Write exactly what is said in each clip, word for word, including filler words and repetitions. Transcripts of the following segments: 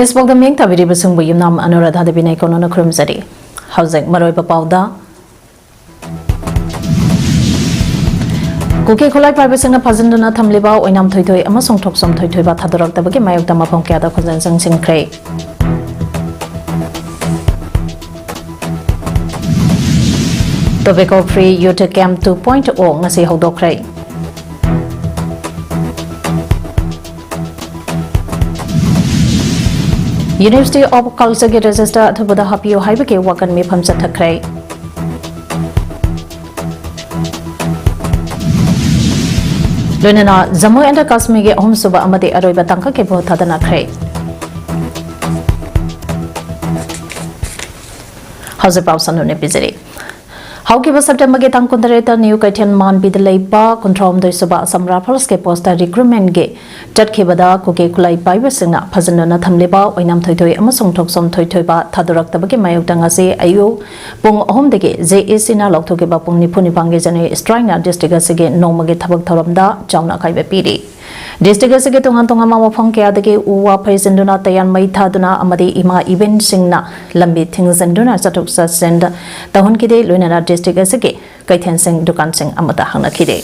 ꯏꯁꯄꯣꯛꯇ ꯃꯤꯡ ꯊꯥꯕꯤꯔꯤꯕꯁꯤꯡꯕꯨ ꯌꯨꯝꯅꯥꯝ ꯑꯅꯨꯔꯥꯙꯥ ꯗꯦꯕꯤꯅ ꯏꯀꯣꯟꯅꯅ ꯈꯨꯔꯨꯝꯖꯔꯤ꯫ ꯍꯧꯖꯤꯛ ꯃꯔꯨꯑꯣꯏꯕ ꯄꯥꯎꯗ꯫ ꯀꯨꯀꯤ ꯈꯨꯠꯂꯥꯏ ꯄꯥꯏꯕꯁꯤꯡꯅ ꯐꯥꯖꯤꯟꯗꯨꯅ ꯊꯝꯂꯤꯕ ꯑꯣꯏꯅꯥꯝ ꯊꯣꯏꯊꯣꯏ ꯑꯃꯁꯨꯡ ꯊꯣꯛꯆꯣꯝ ꯊꯣꯏꯊꯣꯏꯕ ꯊꯥꯗꯣꯔꯛꯇꯕꯒꯤ ꯃꯥꯌꯣꯛꯇ ꯃꯐꯝ ꯀꯌꯥꯗ ꯈꯣꯟꯖꯦꯜ ꯆꯪꯁꯤꯟꯈ꯭ꯔꯦ꯫ Tobacco Free Youth Camp two point oh ꯉꯁꯤ ꯍꯧꯗꯣꯛꯈ꯭ꯔꯦ꯫ University of Culture ꯒꯤ register ꯑꯊꯨꯕꯗ ꯍꯥꯞꯄꯤꯌꯨ ꯍꯥꯏꯕꯒꯤ ꯋꯥꯀꯟ ꯃꯤꯐꯝ ꯆꯠꯊꯈ꯭ꯔꯦ꯫ ꯂꯣꯏꯅꯅ ꯖꯝꯃꯨ ꯑꯦꯟ ꯀꯥꯁꯃꯤꯔꯒꯤ ꯑꯍꯨꯝꯁꯨꯕ ꯑꯃꯗꯤ ꯑꯔꯣꯏꯕ ꯇꯥꯡꯀꯛꯀꯤ ꯚꯣꯠ ꯊꯥꯗꯅꯈ꯭ꯔꯦ꯫ ꯍꯧꯖꯤꯛ ꯄꯥꯎ ꯁꯟꯗꯣꯛꯅ ꯄꯤꯖꯔꯤ꯫ ꯍꯧꯈꯤꯕ ꯁꯦꯞꯇꯦꯝꯕꯔꯒꯤ ꯇꯥꯡ ꯀꯨꯟꯇꯔꯦꯠꯇ ꯅ꯭ꯌꯨ ꯀꯩꯊꯦꯜ ꯃꯥꯟꯕꯤꯗ ꯂꯩꯕ ꯀꯨꯟꯊ꯭ꯔꯥꯍꯨꯝꯗꯣꯏ ꯁꯨꯕ ꯑꯁꯥꯝ ꯔꯥꯏꯐꯜꯁꯀꯤ ꯄꯣꯁꯇ ꯔꯤꯀ꯭ꯔꯨꯠꯃꯦꯟꯒꯤ ꯆꯠꯈꯤꯕꯗ ꯀꯨꯀꯤ ꯈꯨꯠꯂꯥꯏ ꯄꯥꯏꯕꯁꯤꯡꯅ ꯐꯥꯖꯤꯟꯗꯨꯅ ꯊꯝꯂꯤꯕ ꯑꯣꯏꯅꯥꯝ ꯊꯣꯏꯊꯣꯏ ꯑꯃꯁꯨꯡ ꯊꯣꯛꯆꯣꯝ ꯊꯣꯏꯊꯣꯏꯕ ꯊꯥꯗꯣꯔꯛꯇꯕꯒꯤ ꯃꯥꯌꯣꯛꯇ ꯉꯁꯤ ꯑꯌꯨꯛ ꯄꯨꯡ ꯑꯍꯨꯝꯗꯒꯤ ꯖꯦ ꯑꯦ ꯁꯤꯅ ꯂꯥꯎꯊꯣꯛꯈꯤꯕ ꯄꯨꯡ ꯅꯤꯐꯨ ꯅꯤꯄꯥꯟꯒꯤ ꯖꯦꯅꯔꯦꯜ ꯁ꯭ꯇ꯭ꯔꯥꯏꯛꯅ ꯗꯤꯁꯇ꯭ꯔꯤꯛ ꯑꯁꯤꯒꯤ ꯅꯣꯡꯃꯒꯤ ꯊꯕꯛ ꯊꯧꯔꯝꯗ ꯆꯥꯎꯅ ꯑꯀꯥꯏꯕ ꯄꯤꯔꯤ꯫ ꯗꯤꯁꯇ꯭ꯔꯤꯛ ꯑꯁꯤꯒꯤ ꯇꯣꯉꯥꯟ ꯇꯣꯉꯥꯟꯕ ꯃꯐꯝ ꯀꯌꯥꯗꯒꯤ ꯎ ꯋꯥ ꯐꯩꯖꯤꯟꯗꯨꯅ, ꯇꯌꯥꯟ ꯃꯩ ꯊꯥꯗꯨꯅ ꯑꯃꯗꯤ ꯏꯃꯥ ꯏꯕꯦꯟꯁꯤꯡꯅ ꯂꯝꯕꯤ ꯊꯤꯡꯖꯤꯟꯗꯨꯅ ꯆꯠꯊꯣꯛ ꯆꯠꯁꯤꯟ ꯇꯧꯍꯟꯈꯤꯗꯦ꯫ ꯂꯣꯏꯅꯅ ꯗꯤꯁꯇ꯭ꯔꯤꯛ ꯑꯁꯤꯒꯤ ꯀꯩꯊꯦꯜꯁꯤꯡ, ꯗꯨꯀꯥꯟꯁꯤꯡ ꯑꯃꯠꯇ ꯍꯥꯡꯅꯈꯤꯗꯦ꯫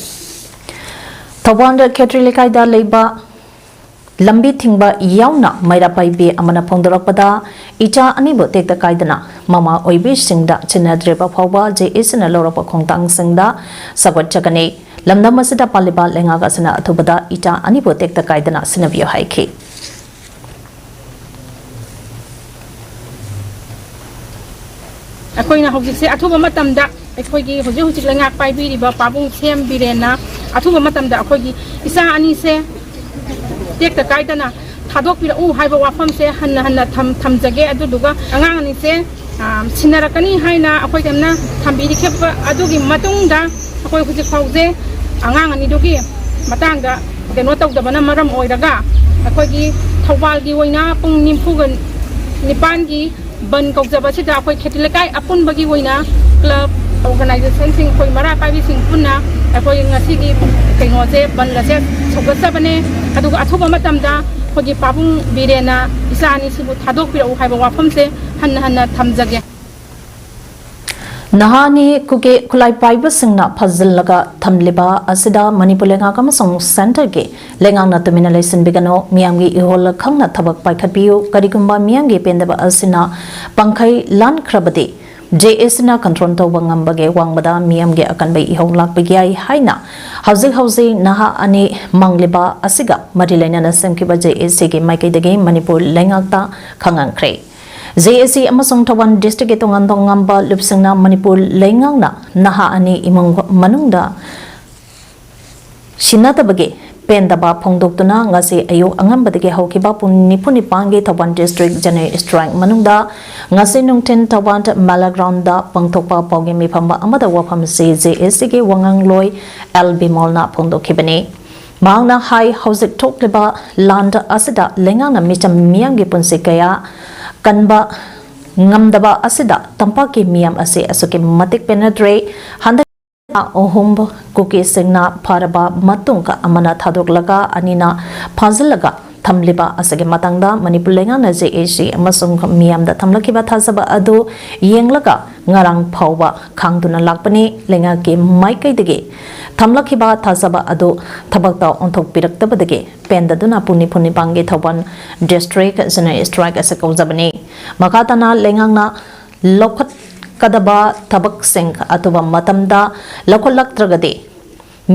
ꯊꯧꯕꯥꯜꯗ ꯈꯦꯇ꯭ꯔꯤ ꯂꯩꯀꯥꯏꯗ ꯂꯩꯕ ꯂꯝꯕꯤ ꯊꯤꯡꯕ ꯌꯥꯎꯅ ꯃꯩꯔꯥ ꯄꯥꯏꯕꯤ ꯑꯃꯅ ꯐꯣꯡꯗꯣꯔꯛꯄꯗ, ꯏꯆꯥ ꯑꯅꯤꯕꯨ ꯇꯦꯛꯇ ꯀꯥꯏꯗꯅ ꯃꯃꯥ ꯑꯣꯏꯕꯤꯁꯤꯡꯗ ꯁꯤꯟꯅꯗ꯭ꯔꯤꯕ ꯐꯥꯎꯕ ꯖꯦ ꯑꯦ ꯁꯤꯅ ꯂꯧꯔꯛꯄ ꯈꯣꯡꯊꯥꯡꯁꯤꯡꯗ ꯁꯧꯒꯠꯆꯒꯅꯤ꯫ ꯂꯝꯗꯝ ꯑꯁꯤꯗ ꯄꯥꯜꯂꯤꯕ ꯂꯩꯉꯥꯛ ꯑꯁꯤꯅ ꯑꯊꯨꯕꯗ ꯏꯆꯥ ꯑꯅꯤꯕꯨ ꯇꯦꯛꯇ ꯀꯥꯏꯗꯅ ꯁꯤꯟꯅꯕꯤꯌꯨ ꯍꯥꯏꯈꯤ꯫ ꯑꯩꯈꯣꯏꯅ ꯍꯧꯖꯤꯛꯁꯦ ꯑꯊꯨꯕ ꯃꯇꯝꯗ ꯑꯩꯈꯣꯏꯒꯤ ꯍꯧꯖꯤꯛ ꯍꯧꯖꯤꯛ ꯂꯩꯉꯥꯛ ꯄꯥꯏꯕꯤꯔꯤꯕ ꯄꯥꯕꯨꯡ ꯁꯤ ꯑꯦꯝ ꯕꯤꯔꯦꯟꯅ ꯑꯊꯨꯕ ꯃꯇꯝꯗ ꯑꯩꯈꯣꯏꯒꯤ ꯏꯆꯥ ꯑꯅꯤꯁꯦ ꯇꯦꯛꯇ ꯀꯥꯏꯗꯅ ꯊꯥꯗꯣꯛꯄꯤꯔꯛꯎ ꯍꯥꯏꯕ ꯋꯥꯐꯝꯁꯦ ꯍꯟꯅ ꯍꯟꯅ ꯊꯝ-, ꯊꯝꯖꯒꯦ꯫ ꯑꯗꯨꯗꯨꯒ ꯑꯉꯥꯡ ꯑꯅꯤꯁꯦ, ꯑ, ꯁꯤꯟꯅꯔꯛꯀꯅꯤ ꯍꯥꯏꯅ ꯑꯩꯈꯣꯏꯗ ꯊꯝꯕꯤꯈꯤꯕ ꯑꯗꯨꯒꯤ ꯃꯇꯨꯡꯗ ꯑꯩꯈꯣꯏ ꯍꯧꯖꯤꯛ ꯐꯥꯎꯁꯦ ꯑꯉꯥꯡ ꯑꯅꯤꯗꯨꯒꯤ ꯃꯇꯥꯡꯗ ꯀꯩꯅꯣ ꯇꯧꯗꯕꯅ ꯃꯔꯝ ꯑꯣꯏꯔꯒ ꯑꯩꯈꯣꯏꯒꯤ ꯊꯧꯕꯥꯜꯒꯤ ꯑꯣꯏꯅ ꯄꯨꯡ ꯅꯤꯐꯨꯒ ꯅꯤꯄꯥꯟꯒꯤ ꯕꯟ ꯀꯧꯖꯕꯁꯤꯗ ꯑꯩꯈꯣꯏ ꯈꯦꯇ꯭ꯔꯤ ꯂꯩꯀꯥꯏ ꯑꯄꯨꯟꯕꯒꯤ ꯑꯣꯏꯅ ꯀ꯭ꯂꯕ, ꯑꯣꯔꯒꯅꯥꯏꯖꯦꯁꯟꯁꯤꯡ, ꯑꯩꯈꯣꯏ ꯃꯔꯥ ꯄꯥꯏꯕꯤꯁꯤꯡ ꯄꯨꯟꯅ ꯑꯩꯈꯣꯏ ꯉꯁꯤꯒꯤ ꯀꯩꯅꯣꯁꯦ, ꯕꯟ ꯑꯁꯦ ꯁꯧꯒꯠꯆꯕꯅꯦ꯫ ꯑꯗꯨꯒ ꯑꯊꯨꯕ ꯃꯇꯝꯗ ꯑꯩꯈꯣꯏꯒꯤ ꯄꯥꯕꯨꯡ ꯕꯤꯔꯦꯟꯅ ꯏꯆꯥ ꯑꯅꯤꯁꯤꯕꯨ ꯊꯥꯗꯣꯛꯄꯤꯔꯛꯎ ꯍꯥꯏꯕ ꯋꯥꯐꯝꯁꯦ ꯍꯟꯅ ꯍꯟꯅ ꯊꯝꯖꯒꯦ꯫ ꯅꯍꯥ ꯑꯅꯤ ꯀꯨꯀꯤ ꯈꯨꯠꯂꯥꯏ ꯄꯥꯏꯕꯁꯤꯡꯅ ꯐꯥꯖꯤꯜꯂꯒ ꯊꯝꯂꯤꯕ ꯑꯁꯤꯗ ꯃꯅꯤꯄꯨꯔ ꯂꯩꯉꯥꯛ ꯑꯃꯁꯨꯡ centreꯒꯤ ꯂꯩꯉꯥꯛꯅ ꯇꯨꯃꯤꯟꯅ ꯂꯩꯁꯤꯟꯕꯤꯒꯅꯨ, ꯃꯤꯌꯥꯝꯒꯤ ꯏꯍꯣꯜ ꯈꯪꯅ ꯊꯕꯛ ꯄꯥꯏꯈꯠꯄꯤꯌꯨ, ꯀꯔꯤꯒꯨꯝꯕ ꯃꯤꯌꯥꯝꯒꯤ ꯄꯦꯟꯗꯕ ꯑꯁꯤꯅ ꯄꯥꯡꯈꯩ ꯂꯥꯟꯈ꯭ꯔꯕꯗꯤ, JACꯅ control ꯇꯧꯕ ꯉꯝꯕꯒꯤ ꯋꯥꯡꯃꯗ ꯃꯤꯌꯥꯝꯒꯤ ꯑꯀꯟꯕ ꯏꯍꯧ ꯂꯥꯛꯄ ꯌꯥꯏ ꯍꯥꯏꯅ ꯍꯧꯖꯤꯛ ꯍꯧꯖꯤꯛ ꯅꯍꯥ ꯑꯅꯤ ꯃꯥꯡꯂꯤꯕ ꯑꯁꯤꯒ ꯃꯔꯤ ꯂꯩꯅꯅ ꯁꯦꯝꯈꯤꯕ JACꯒꯤ ꯃꯥꯏꯀꯩꯗꯒꯤ ꯃꯅꯤꯄꯨꯔ ꯂꯩꯉꯥꯛꯇ ꯈꯪꯍꯟꯈ꯭ꯔꯦ꯫ JAC ꯑꯃꯁꯨꯡ ꯊꯧꯕꯥꯜ districtꯀꯤ ꯇꯣꯉꯥꯟ ꯇꯣꯉꯥꯟꯕ ꯂꯨꯞꯁꯤꯡꯅ ꯃꯅꯤꯄꯨꯔ ꯂꯩꯉꯥꯛꯅ ꯅꯍꯥ ꯑꯅꯤ ꯏꯃꯨꯡ ꯃꯅꯨꯡꯗ ꯁꯤꯟꯅꯗꯕꯒꯤ ꯄꯦꯟꯗꯕ ꯐꯣꯡꯗꯣꯛꯇꯨꯅ ꯉꯁꯤ ꯑꯌꯨꯛ ꯑꯉꯟꯕꯗꯒꯤ ꯍꯧꯈꯤꯕ ꯄꯨꯡ ꯅꯤꯐꯨ ꯅꯤꯄꯥꯟꯒꯤ ꯊꯧꯕꯥꯜ district general strike ꯃꯅꯨꯡꯗ ꯉꯁꯤ ꯅꯨꯡꯊꯤꯜ ꯊꯧꯕꯥꯜ ꯃꯦꯂꯥ groundꯗ ꯄꯥꯡꯊꯣꯛꯄ ꯄꯥꯎꯒꯤ ꯃꯤꯐꯝ ꯑꯃꯗ ꯋꯥꯐꯝ ꯑꯁꯤ JACꯒꯤ ꯋꯥꯉꯥꯡꯂꯣꯏ ꯑꯦꯜ ꯕꯤꯃꯣꯜꯅ ꯐꯣꯡꯗꯣꯛꯈꯤꯕꯅꯤ꯫ ꯃꯍꯥꯛꯅ ꯍꯥꯏ, ꯍꯧꯖꯤꯛ ꯊꯣꯛꯂꯤꯕ ꯂꯥꯟ ꯑꯁꯤꯗ ꯂꯩꯉꯥꯛꯅ ꯃꯤꯆꯝ ꯃꯤꯌꯥꯝꯒꯤ ꯄꯨꯟꯁꯤ ꯀꯌꯥ ꯀꯟꯕ ꯉꯝꯗꯕ ꯑꯁꯤꯗ ꯇꯝꯄꯥꯛꯀꯤ ꯃꯤꯌꯥꯝ ꯑꯁꯤ ꯑꯁꯨꯛꯀꯤ ꯃꯇꯤꯛ ꯄꯦꯟꯅꯗ꯭ꯔꯦ꯫ ꯍꯟꯗꯛ ꯊꯥ ꯑꯍꯨꯝ ꯀꯨꯀꯤꯁꯤꯡꯅ ꯐꯥꯔꯕ ꯃꯇꯨꯡ ꯑꯃꯅ ꯊꯥꯗꯣꯛꯂꯒ ꯑꯅꯤꯅ ꯐꯥꯖꯤꯜꯂꯒ ꯊꯝꯂꯤꯕ ꯑꯁꯤꯒꯤ ꯃꯇꯥꯡꯗ ꯃꯅꯤꯄꯨꯔ ꯂꯩꯉꯥꯛꯅ JAC ꯑꯃꯁꯨꯡ ꯃꯤꯌꯥꯝꯗ ꯊꯝꯂꯛꯈꯤꯕ ꯊꯥꯖꯕ ꯑꯗꯨ ꯌꯦꯡꯂꯒ ꯉꯔꯥꯡ ꯐꯥꯎꯕ ꯈꯥꯡꯗꯨꯅ ꯂꯥꯛꯄꯅꯤ꯫ ꯂꯩꯉꯥꯛꯀꯤ ꯃꯥꯏꯀꯩꯗꯒꯤ ꯊꯝꯂꯛꯈꯤꯕ ꯊꯥꯖꯕ ꯑꯗꯨ ꯊꯕꯛꯇ ꯑꯣꯟꯊꯣꯛꯄꯤꯔꯛꯇꯕꯗꯒꯤ ꯄꯦꯟꯗꯗꯨꯅ ꯄꯨꯡ ꯅꯤꯐꯨ ꯅꯤꯄꯥꯟꯒꯤ ꯊꯧꯕꯥꯜ district general strike ꯑꯁꯤ ꯀꯧꯖꯕꯅꯤ꯫ ꯃꯈꯥ ꯇꯥꯅ ꯂꯩꯉꯥꯛꯅ ꯂꯧꯈꯠꯀꯗꯕ ꯊꯕꯛꯁꯤꯡ ꯑꯊꯨꯕ ꯃꯇꯝꯗ ꯂꯧꯈꯠꯂꯛꯇ꯭ꯔꯒꯗꯤ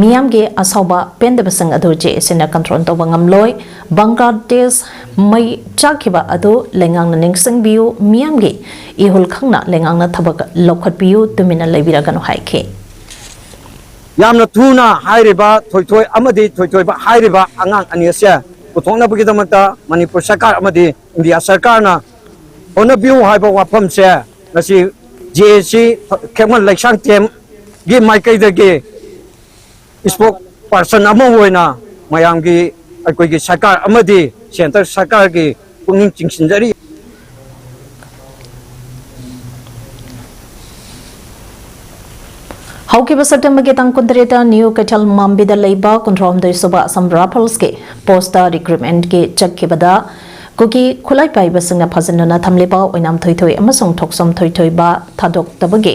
ꯃꯤꯌꯥꯝꯒꯤ ꯑꯁꯥꯎꯕ ꯄꯦꯟꯗꯕꯁꯤꯡ ꯑꯗꯨ JACꯅ control ꯇꯧꯕ ꯉꯝꯂꯣꯏ꯫ ꯕꯪꯒ꯭ꯂꯥꯗꯦꯁ ꯃꯩ ꯆꯥꯛꯈꯤꯕ ꯑꯗꯨ ꯂꯩꯉꯥꯛꯅ ꯅꯤꯡꯁꯤꯡꯕꯤꯌꯨ, ꯃꯤꯌꯥꯝꯒꯤ ꯏꯍꯨꯜ ꯈꯪꯅ ꯂꯩꯉꯥꯛꯅ ꯊꯕꯛ ꯂꯧꯈꯠꯄꯤꯌꯨ, ꯇꯨꯃꯤꯟꯅ ꯂꯩꯕꯤꯔꯒꯅꯨ ꯍꯥꯏꯈꯤ꯫ ꯌꯥꯝꯅ ꯊꯨꯅ ꯍꯥꯏꯔꯤꯕ ꯊꯣꯏꯊꯣꯏ ꯑꯃꯗꯤ ꯊꯣꯏꯊꯣꯏꯕ ꯍꯥꯏꯔꯤꯕ ꯑꯉꯥꯡ ꯑꯅꯤ ꯑꯁꯦ ꯄꯨꯊꯣꯛꯅꯕꯒꯤꯗꯃꯛꯇ ꯃꯅꯤꯄꯨꯔ ꯁꯔꯀꯥꯔ ꯑꯃꯗꯤ ꯏꯟꯗꯤꯌꯥ ꯁꯔꯀꯥꯔꯅ ꯍꯣꯠꯅꯕꯤꯌꯨ ꯍꯥꯏꯕ ꯋꯥꯐꯝꯁꯦ ꯉꯁꯤ JAC ꯈꯦꯛꯃꯟ ꯂꯩꯁꯥꯡꯊꯦꯝꯒꯤ ꯃꯥꯏꯀꯩꯗꯒꯤ spokesperson ꯑꯃ ꯑꯣꯏꯅ ꯃꯌꯥꯝꯒꯤ, ꯑꯩꯈꯣꯏꯒꯤ ꯁꯔꯀꯥꯔ ꯑꯃꯗꯤ centre ꯁꯔꯀꯥꯔꯒꯤ ꯄꯨꯛꯅꯤꯡ ꯆꯤꯡꯁꯤꯟꯖꯔꯤ꯫ ꯍꯧꯈꯤꯕ ꯁꯦꯞꯇꯦꯝꯕꯔꯒꯤ ꯇꯥꯡ ꯀꯨꯟꯇꯔꯦꯠꯇ ꯅ꯭ꯌꯨ ꯀꯩꯊꯦꯜ ꯃꯥꯝꯕꯤꯗ ꯂꯩꯕ ꯀꯨꯟꯊ꯭ꯔꯥꯍꯨꯝꯗꯣꯏ ꯁꯨꯕ ꯑꯁꯥꯝ ꯔꯥꯏꯐꯜꯁꯀꯤ ꯄꯣꯁꯇ ꯔꯤꯀ꯭ꯔꯨꯠꯃꯦꯟꯠꯀꯤ ꯆꯠꯈꯤꯕꯗ ꯀꯨꯀꯤ ꯈꯨꯠꯂꯥꯏ ꯄꯥꯏꯕꯁꯤꯡꯅ ꯐꯥꯖꯤꯟꯗꯨꯅ ꯊꯝꯂꯤꯕ ꯑꯣꯏꯅꯥꯝ ꯊꯣꯏꯊꯣꯏ ꯑꯃꯁꯨꯡ ꯊꯣꯛꯆꯣꯝ ꯊꯣꯏꯊꯣꯏꯕ ꯊꯥꯗꯣꯛꯇꯕꯒꯤ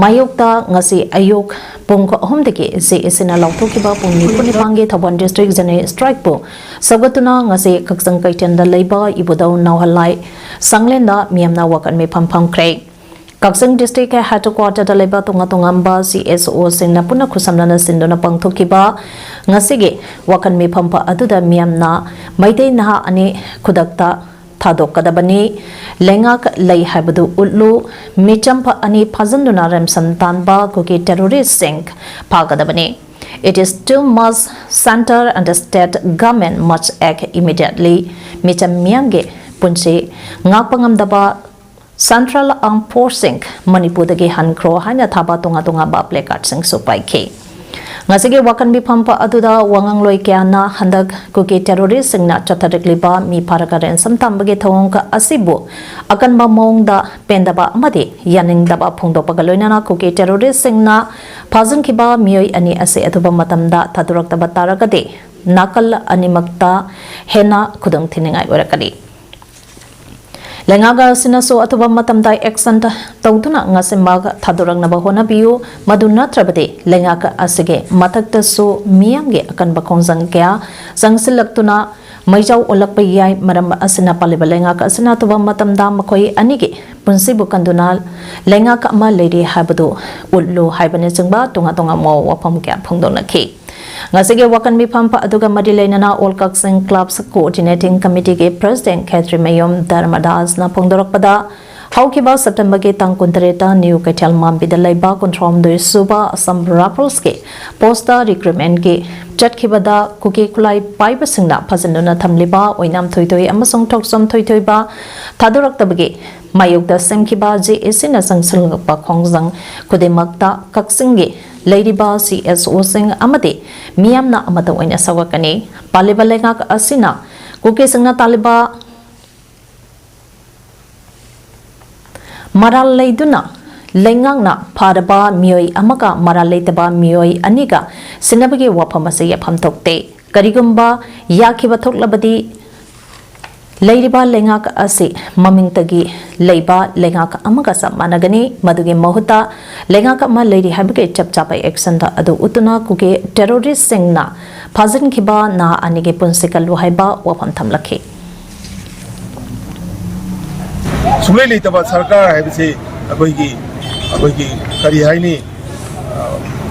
ꯃꯥꯌꯣꯛꯇ ꯉꯁꯤ ꯑꯌꯨꯛ ꯄꯨꯡ ꯑꯍꯨꯝꯗꯒꯤ ꯖꯦ ꯑꯦ ꯁꯤꯅ ꯂꯥꯎꯊꯣꯛꯈꯤꯕ ꯄꯨꯡ ꯅꯤꯐꯨ ꯅꯤꯄꯥꯟꯒꯤ ꯊꯧꯕꯥꯜ ꯗꯤꯁꯇ꯭ꯔꯤꯛ ꯖꯦꯅꯔꯦꯜ ꯁ꯭ꯇ꯭ꯔꯥꯏꯛꯄꯨ ꯁꯧꯒꯠꯇꯨꯅ ꯉꯁꯤ ꯀꯛꯆꯤꯡ ꯀꯩꯊꯦꯜꯗ ꯂꯩꯕ ꯏꯕꯨꯙꯧ ꯅꯥꯎꯍꯜꯂꯥꯏ ꯁꯪꯂꯦꯟꯗ ꯃꯤꯌꯥꯝꯅ ꯋꯥꯀꯠ ꯃꯤꯐꯝ ꯐꯝꯈ꯭ꯔꯦ꯫ ꯀꯛꯆꯤꯡ ꯗꯤꯁꯇ꯭ꯔꯤꯛꯀꯤ ꯍꯦꯗꯀ꯭ꯋꯥꯇꯔꯗ ꯂꯩꯕ ꯇꯣꯉꯥꯟ ꯇꯣꯉꯥꯟꯕ ꯁꯤ ꯑꯦꯁ ꯑꯣꯁꯤꯡꯅ ꯄꯨꯟꯅ ꯈꯨꯠꯁꯝꯅꯅ ꯁꯤꯟꯗꯨꯅ ꯄꯥꯡꯊꯣꯛꯈꯤꯕ ꯉꯁꯤꯒꯤ ꯋꯥꯀꯠ ꯃꯤꯐꯝ ꯑꯗꯨꯗ ꯃꯤꯌꯥꯝꯅ ꯃꯩꯇꯩ ꯅꯍꯥ ꯑꯅꯤ ꯈꯨꯗꯛꯇ ꯊꯥꯗꯣꯛꯀꯗꯕꯅꯤ, ꯂꯩꯉꯥꯛ ꯂꯩ ꯍꯥꯏꯕꯗꯨ ꯎꯠꯂꯨ, ꯃꯤꯆꯝ ꯑꯅꯤ ꯐꯥꯖꯤꯟꯗꯨꯅ ꯔꯦꯝꯁꯟ ꯇꯥꯟꯕ ꯀꯨꯀꯤ ꯇꯦꯔꯣꯔꯤꯁꯁꯤꯡ ꯐꯥꯒꯗꯕꯅꯤ꯫ It is too much, centre and state government must act immediately꯫ ꯃꯤꯆꯝ ꯃꯤꯌꯥꯝꯒꯤ ꯄꯨꯟꯁꯤ ꯉꯥꯛꯄ ꯉꯝꯗꯕ ꯁꯦꯟꯇ꯭ꯔꯦꯜ ꯑꯥꯔꯝ ꯐꯣꯔꯁꯁꯤꯡ ꯃꯅꯤꯄꯨꯔꯗꯒꯤ ꯍꯟꯈ꯭ꯔꯣ ꯍꯥꯏꯅ ꯊꯥꯕ ꯇꯣꯉꯥꯟ ꯇꯣꯉꯥꯟꯕ ꯄ꯭ꯂꯦꯀꯥꯔꯗꯁꯤꯡꯁꯨ ꯄꯥꯏꯈꯤ꯫ ꯉꯁꯤꯒꯤ ꯋꯥꯀꯠ ꯃꯤꯐꯝ ꯑꯗꯨꯗ ꯋꯥꯉꯥꯡꯂꯣꯏ ꯀꯌꯥꯅ ꯍꯟꯗꯛ ꯀꯨꯀꯤ ꯇꯦꯔꯣꯔꯤꯁꯁꯤꯡꯅ ꯆꯠꯊꯔꯛꯂꯤꯕ ꯃꯤ ꯐꯥꯔꯒ ꯔꯦꯟꯁꯝ ꯇꯥꯟꯕꯒꯤ ꯊꯧꯑꯣꯡ ꯑꯁꯤꯕꯨ ꯑꯀꯟꯕ ꯃꯑꯣꯡꯗ ꯄꯦꯟꯗꯕ ꯑꯃꯗꯤ ꯌꯥꯅꯤꯡꯗꯕ ꯐꯣꯡꯗꯣꯛꯄꯒ ꯂꯣꯏꯅꯅ ꯀꯨꯀꯤ ꯇꯦꯔꯣꯔꯤꯁꯁꯤꯡꯅ ꯐꯥꯖꯤꯟꯈꯤꯕ ꯃꯤꯑꯣꯏ ꯑꯅꯤ ꯑꯁꯤ ꯑꯊꯨꯕ ꯃꯇꯝꯗ ꯊꯥꯗꯣꯔꯛꯇꯕ ꯇꯥꯔꯒꯗꯤ ꯅꯥꯀꯜ ꯑꯅꯤꯃꯛꯇ ꯍꯦꯟꯅ ꯈꯨꯗꯣꯡꯊꯤꯅꯤꯡꯉꯥꯏ ꯑꯣꯏꯔꯛꯀꯅꯤ꯫ ꯂꯩꯉꯥꯛ ꯑꯁꯤꯅꯁꯨ ꯑꯊꯨꯕ ꯃꯇꯝꯗ ꯑꯦꯛꯁꯟ ꯇꯧꯗꯨꯅ ꯉꯁꯤꯃꯛ ꯊꯥꯗꯣꯔꯛꯅꯕ ꯍꯣꯠꯅꯕꯤꯌꯨ, ꯃꯗꯨ ꯅꯠꯇ꯭ꯔꯕꯗꯤ ꯂꯩꯉꯥꯛ ꯑꯁꯤꯒꯤ ꯃꯊꯛꯇꯁꯨ ꯃꯤꯌꯥꯝꯒꯤ ꯑꯀꯟꯕ ꯈꯣꯡꯖꯪ ꯀꯌꯥ ꯆꯪꯁꯤꯜꯂꯛꯇꯨꯅ ꯃꯩꯖꯥꯎ ꯑꯣꯜꯂꯛꯄ ꯌꯥꯏ꯫ ꯃꯔꯝ ꯑꯁꯤꯅ ꯄꯥꯜꯂꯤꯕ ꯂꯩꯉꯥꯛ ꯑꯁꯤꯅ ꯑꯊꯨꯕ ꯃꯇꯝꯗ ꯃꯈꯣꯏ ꯑꯅꯤꯒꯤ ꯄꯨꯟꯁꯤꯕꯨ ꯀꯟꯗꯨꯅ ꯂꯩꯉꯥꯛ ꯑꯃ ꯂꯩꯔꯤ ꯍꯥꯏꯕꯗꯨ ꯎꯠꯂꯨ ꯍꯥꯏꯕꯅꯆꯤꯡꯕ ꯇꯣꯉꯥꯟ ꯇꯣꯉꯥꯟꯕ ꯋꯥꯐꯝ ꯀꯌꯥ ꯐꯣꯡꯗꯣꯛꯅꯈꯤ꯫ ꯉꯁꯤꯒꯤ ꯋꯥꯀꯠ ꯃꯤꯐꯝ ꯑꯗꯨꯒ ꯃꯔꯤ ꯂꯩꯅꯅ ꯑꯣꯜ ꯀꯛꯆꯤꯡ ꯀ꯭ꯂꯕꯁ ꯀꯣꯑꯣꯔꯗꯤꯅꯦꯇꯤꯡ ꯀꯃꯤꯇꯤꯒꯤ ꯄ꯭ꯔꯦꯁꯤꯗꯦꯟꯠ ꯈꯦꯇ꯭ꯔꯤꯃꯌꯨꯝ ꯙꯔꯃꯗꯥꯁꯅ ꯐꯣꯡꯗꯣꯔꯛꯄꯗ, ꯍꯧꯈꯤꯕ ꯁꯦꯞꯇꯦꯝꯕꯔꯒꯤ ꯇꯥꯡ ꯀꯨꯟꯇꯔꯦꯠꯇ ꯅ꯭ꯌꯨ ꯀꯩꯊꯦꯜ ꯃꯥꯝꯕꯤꯗ ꯂꯩꯕ ꯀꯨꯟꯊ꯭ꯔꯥꯍꯨꯝꯗꯣꯏ ꯁꯨꯕ ꯑꯁꯥꯝ ꯔꯥꯏꯐꯜꯁꯀꯤ ꯄꯣꯁꯇ ꯔꯤꯀ꯭ꯔꯨꯠꯃꯦꯟꯠꯀꯤ ꯆꯠꯈꯤꯕꯗ ꯀꯨꯀꯤ ꯈꯨꯠꯂꯥꯏ ꯄꯥꯏꯕꯁꯤꯡꯅ ꯐꯥꯖꯤꯟꯗꯨꯅ ꯊꯝꯂꯤꯕ ꯑꯣꯏꯅꯥꯝ ꯊꯣꯏꯊꯣꯏ ꯑꯃꯁꯨꯡ ꯊꯣꯛꯆꯣꯝ ꯊꯣꯏꯊꯣꯏꯕ ꯊꯥꯗꯣꯔꯛꯇꯕꯒꯤ ꯃꯥꯌꯣꯛꯇ ꯁꯦꯝꯈꯤꯕ ꯖꯦ ꯑꯦ ꯁꯤꯅ ꯆꯪꯁꯤꯜꯂꯛꯄ ꯈꯣꯡꯖꯪ ꯈꯨꯗꯤꯡꯃꯛꯇ ꯀꯛꯆꯤꯡꯒꯤ ꯂꯩꯔꯤꯕ ꯁꯤ ꯑꯦꯁ ꯑꯣꯁꯤꯡ ꯑꯃꯗꯤ ꯃꯤꯌꯥꯝꯅ ꯑꯃꯠꯇ ꯑꯣꯏꯅ ꯁꯧꯒꯠꯀꯅꯤ꯫ ꯄꯥꯜꯂꯤꯕ ꯂꯩꯉꯥꯛ ꯑꯁꯤꯅ ꯀꯨꯀꯤꯁꯤꯡꯅ ꯇꯥꯜꯂꯤꯕ ꯃꯔꯥꯜ ꯂꯩꯗꯨꯅ ꯂꯩꯉꯥꯛꯅ ꯐꯥꯔꯕ ꯃꯤꯑꯣꯏ ꯑꯃꯒ ꯃꯔꯥꯜ ꯂꯩꯇꯕ ꯃꯤꯑꯣꯏ ꯑꯅꯤꯒ ꯁꯤꯟꯅꯕꯒꯤ ꯋꯥꯐꯝ ꯑꯁꯤ ꯌꯥꯐꯝ ꯊꯣꯛꯇꯦ꯫ ꯀꯔꯤꯒꯨꯝꯕ ꯌꯥꯈꯤꯕ ꯊꯣꯛꯂꯕꯗꯤ, ꯂꯩꯔꯤꯕ ꯂꯩꯉꯥꯛ ꯑꯁꯤ ꯃꯃꯤꯡꯇꯒꯤ ꯂꯩꯕ ꯂꯩꯉꯥꯛ ꯑꯃꯒ ꯆꯞ ꯃꯥꯟꯅꯒꯅꯤ꯫ ꯃꯗꯨꯒꯤ ꯃꯍꯨꯠꯇ ꯂꯩꯉꯥꯛ ꯑꯃ ꯂꯩꯔꯤ ꯍꯥꯏꯕꯒꯤ ꯆꯞ ꯆꯥꯕ action ꯑꯗꯨ ꯎꯠꯇꯨꯅ ꯀꯨꯀꯤ terroristꯁꯤꯡꯅ ꯐꯥꯖꯤꯟꯈꯤꯕ ꯅꯍꯥ ꯑꯅꯤꯒꯤ ꯄꯨꯟꯁꯤ ꯀꯜꯂꯨ ꯍꯥꯏꯕ ꯋꯥꯐꯝ ꯊꯝꯂꯛꯈꯤ꯫ ꯁꯨꯡꯂꯩ ꯂꯩꯇꯕ ꯁꯔꯀꯥꯔ ꯍꯥꯏꯕꯁꯤ ꯑꯩꯈꯣꯏꯒꯤ, ꯑꯩꯈꯣꯏꯒꯤ ꯀꯔꯤ ꯍꯥꯏꯅꯤ, ꯑ,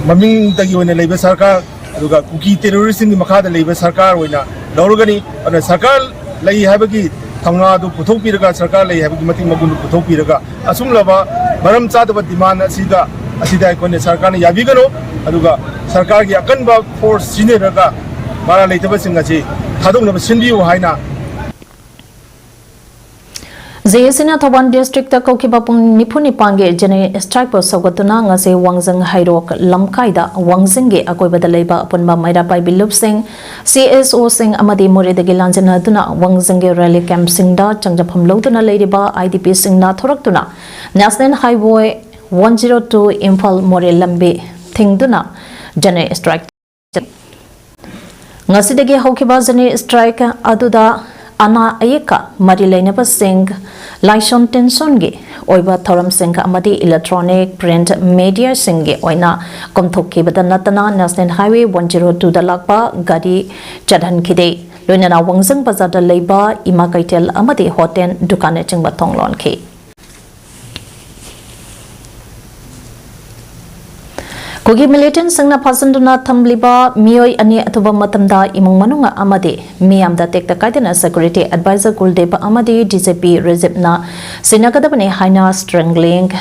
ꯃꯃꯤꯡꯗꯒꯤ ꯑꯣꯏꯅ ꯂꯩꯕ ꯁꯔꯀꯥꯔ, ꯑꯗꯨꯒ ꯀꯨꯀꯤ terroristꯁꯤꯡꯒꯤ ꯃꯈꯥꯗ ꯂꯩꯕ ꯁꯔꯀꯥꯔ ꯑꯣꯏꯅ ꯂꯧꯔꯒꯅꯤ꯫ ꯑꯗꯨꯅ ꯁꯔꯀꯥꯔ ꯂꯩ ꯍꯥꯏꯕꯒꯤ ꯊꯧꯅꯥ ꯑꯗꯨ ꯄꯨꯊꯣꯛꯄꯤꯔꯒ, ꯁꯔꯀꯥꯔ ꯂꯩ ꯍꯥꯏꯕꯒꯤ ꯃꯇꯤꯛ ꯃꯒꯨꯟꯗꯨ ꯄꯨꯊꯣꯛꯄꯤꯔꯒ, ꯑꯁꯨꯝꯂꯕ ꯃꯔꯝ ꯆꯥꯗꯕ demand ꯑꯁꯤꯗ, ꯑꯁꯤꯗ ꯑꯩꯈꯣꯏꯅ ꯁꯔꯀꯥꯔꯅ ꯌꯥꯕꯤꯒꯅꯨ꯫ ꯑꯗꯨꯒ ꯁꯔꯀꯥꯔꯒꯤ ꯑꯀꯟꯕ force ꯁꯤꯖꯤꯟꯅꯔꯒ ꯃꯔꯥꯜ ꯂꯩꯇꯕꯁꯤꯡ ꯑꯁꯤ ꯊꯥꯗꯣꯛꯅꯕ ꯁꯤꯟꯕꯤꯌꯨ ꯍꯥꯏꯅ ꯖꯦ ꯑꯦ ꯁꯤꯅ ꯊꯧꯕꯥꯜ districtꯇ ꯀꯧꯈꯤꯕ ꯄꯨꯡ ꯅꯤꯐꯨ ꯅꯤꯄꯥꯟꯒꯤ general strikeꯄꯨ ꯁꯧꯒꯠꯇꯨꯅ ꯉꯁꯤ ꯋꯥꯡꯖꯤꯡ ꯍꯩꯔꯣꯛ ꯂꯝꯈꯥꯏꯗ ꯋꯥꯡꯖꯤꯡꯒꯤ ꯑꯀꯣꯏꯕꯗ ꯂꯩꯕ ꯑꯄꯨꯟꯕ ꯃꯩꯔꯥ ꯄꯥꯏꯕꯤ ꯂꯨꯞꯁꯤꯡ, ꯁꯤ ꯑꯦꯁ ꯑꯣꯁꯤꯡ ꯑꯃꯗꯤ ꯃꯣꯔꯦꯗꯒꯤ ꯂꯥꯟꯖꯦꯟꯅꯗꯨꯅ ꯋꯥꯡꯖꯤꯡꯒꯤ rally campꯁꯤꯡꯗ ꯆꯪꯖꯐꯝ ꯂꯧꯗꯨꯅ ꯂꯩꯔꯤꯕ I D ꯄꯤꯁꯤꯡꯅ ꯊꯣꯔꯛꯇꯨꯅ National Highway one zero two Imphal ꯃꯣꯔꯦ ꯂꯝꯕꯤ ꯊꯤꯡꯗꯨꯅ general strike ꯉꯁꯤꯗꯒꯤ ꯍꯧꯈꯤꯕ general strike ꯑꯗꯨꯗ ꯑꯅꯥ ꯑꯌꯦꯛꯀ ꯃꯔꯤ ꯂꯩꯅꯕꯁꯤꯡ, ꯂꯥꯏꯁꯣꯟ ꯇꯤꯟꯁꯣꯟꯒꯤ ꯑꯣꯏꯕ ꯊꯧꯔꯝꯁꯤꯡ ꯑꯃꯗꯤ electronic, print mediaꯁꯤꯡꯒꯤ ꯑꯣꯏꯅ ꯀꯣꯝꯊꯣꯛꯈꯤꯕꯗ ꯅꯠꯇꯅ National Highway one zero twoꯗ ꯂꯥꯛꯄ ꯒꯥꯔꯤ ꯆꯠꯍꯟꯈꯤꯗꯦ꯫ ꯂꯣꯏꯅꯅ ꯋꯥꯡꯖꯤꯡ ꯕꯖꯥꯔꯗ ꯂꯩꯕ ꯏꯃꯥ ꯀꯩꯊꯦꯜ ꯑꯃꯗꯤ ꯍꯣꯇꯦꯜ, ꯗꯨꯀꯥꯟꯅꯆꯤꯡꯕ ꯊꯣꯡ ꯂꯣꯟꯈꯤ꯫ ꯀꯨꯀꯤ militantꯁꯤꯡꯅ ꯐꯥꯖꯤꯟꯗꯨꯅ ꯊꯝꯂꯤꯕ ꯃꯤꯑꯣꯏ ꯑꯅꯤ ꯑꯊꯨꯕ ꯃꯇꯝꯗ ꯏꯃꯨꯡ ꯃꯅꯨꯡ ꯑꯃꯗꯤ ꯃꯤꯌꯥꯝꯗ ꯇꯦꯛꯇ ꯀꯥꯏꯗꯅ security advisor ꯀꯨꯜꯗꯤꯞ ꯑꯃꯗꯤ ꯗꯤ ꯖꯤ ꯄꯤ ꯔꯖꯤꯞꯅ ꯁꯤꯟꯅꯒꯗꯕꯅꯤ ꯍꯥꯏꯅ Strength Link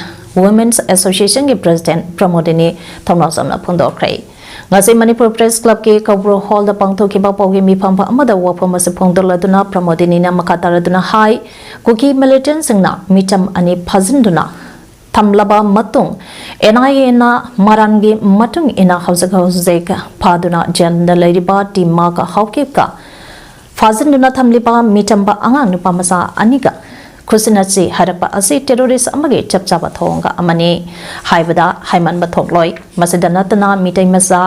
Women's Associationꯒꯤ president Pramodini ꯊꯧꯅꯥꯎꯖꯝꯅ ꯐꯣꯡꯗꯣꯛꯈ꯭ꯔꯦ꯫ ꯉꯁꯤ ꯃꯅꯤꯄꯨꯔ Press Clubꯀꯤ ꯀꯧꯕ꯭ꯔꯨ Hallꯗ ꯄꯥꯡꯊꯣꯛꯈꯤꯕ ꯄꯥꯎꯒꯤ ꯃꯤꯐꯝ ꯑꯃꯗ ꯋꯥꯐꯝ ꯑꯁꯤ ꯐꯣꯡꯗꯣꯛꯂꯗꯨꯅ ꯄ꯭ꯔꯃꯣꯗꯤꯅꯤꯅ ꯃꯈꯥ ꯇꯥꯔꯗꯨꯅ ꯍꯥꯏ, ꯀꯨꯀꯤ militantꯁꯤꯡꯅ ꯃꯤꯆꯝ ꯑꯅꯤ ꯐꯥꯖꯤꯟꯗꯨꯅ ꯊꯝꯂꯕ ꯃꯇꯨꯡ, ꯑꯦꯟ ꯑꯥꯏ ꯑꯦꯅ ꯃꯔꯥꯜꯒꯤ ꯃꯇꯨꯡ ꯏꯟꯅ ꯍꯧꯖꯤꯛ ꯍꯧꯖꯤꯛ ꯐꯥꯗꯨꯅ ꯖꯦꯜꯗ ꯂꯩꯔꯤꯕ ꯇꯤ ꯃꯥꯔꯛ ꯍꯥꯎꯀꯤꯞꯀ ꯐꯥꯖꯤꯟꯗꯨꯅ ꯊꯝꯂꯤꯕ ꯃꯤꯆꯝꯕ ꯑꯉꯥꯡ ꯅꯨꯄꯥ ꯃꯆꯥ ꯑꯅꯤꯒ ꯈꯨꯠꯁꯤꯟꯅꯁꯤ ꯍꯥꯏꯔꯛꯄ ꯑꯁꯤ terrorist ꯑꯃꯒꯤ ꯆꯞ ꯆꯥꯕ ꯊꯧꯑꯣꯡꯒ ꯑꯃꯅꯤ ꯍꯥꯏꯕꯗ ꯍꯥꯏꯃꯟꯕ ꯊꯣꯛꯂꯣꯏ꯫ ꯃꯁꯤꯗ ꯅꯠꯇꯅ ꯃꯤꯇꯩ ꯃꯆꯥ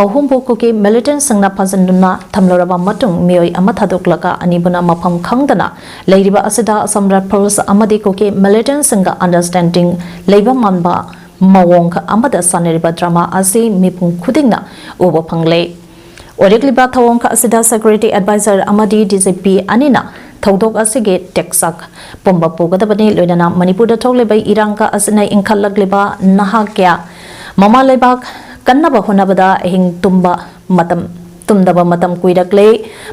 ꯑꯍꯨꯝꯕꯨ ꯀꯨꯀꯤ militantꯁꯤꯡꯅ ꯐꯥꯖꯤꯟꯗꯨꯅ ꯊꯝꯂꯨꯔꯕ ꯃꯇꯨꯡ ꯃꯤꯑꯣꯏ ꯑꯃ ꯊꯥꯗꯣꯛꯂꯒ ꯑꯅꯤꯕꯨꯅ ꯃꯐꯝ ꯈꯪꯗꯅ ꯂꯩꯔꯤꯕ ꯑꯁꯤꯗ Assam Rifles ꯑꯃꯗꯤ ꯀꯨꯀꯤ militantꯁꯤꯡꯒ understanding ꯂꯩꯕ ꯃꯥꯟꯕ ꯃꯑꯣꯡ ꯑꯃꯗ ꯁꯥꯟꯅꯔꯤꯕ drama ꯑꯁꯤ ꯃꯤꯄꯨꯝ ꯈꯨꯗꯤꯡꯅ ꯎꯕ ꯐꯪꯂꯦ꯫ ꯑꯣꯏꯔꯛꯂꯤꯕ ꯊꯧꯑꯣꯡ ꯑꯁꯤꯗ security advisor ꯑꯃꯗꯤ D G P ꯑꯅꯤꯅ ꯊꯧꯗꯣꯛ ꯑꯁꯤꯒꯤ ꯇꯦꯛꯆꯥꯛ ꯄꯨꯝꯕ ꯄꯨꯒꯗꯕꯅꯤ꯫ ꯂꯣꯏꯅꯅ ꯃꯅꯤꯄꯨꯔꯗ ꯊꯣꯛꯂꯤꯕ ꯏꯔꯥꯡꯒ ꯑꯁꯤꯅ ꯏꯟꯈꯠꯂꯛꯂꯤꯕ ꯅꯍꯥ ꯀꯌꯥ ꯃꯃꯥ ꯂꯩꯕꯥꯛ ꯀꯟꯅꯕ ꯍꯣꯠꯅꯕꯗ ꯑꯍꯤꯡ ꯇꯨꯝꯕ ꯃꯇꯝ ꯇꯨꯝꯗꯕ ꯃꯇꯝ ꯀꯨꯏꯔꯛꯂꯦ꯫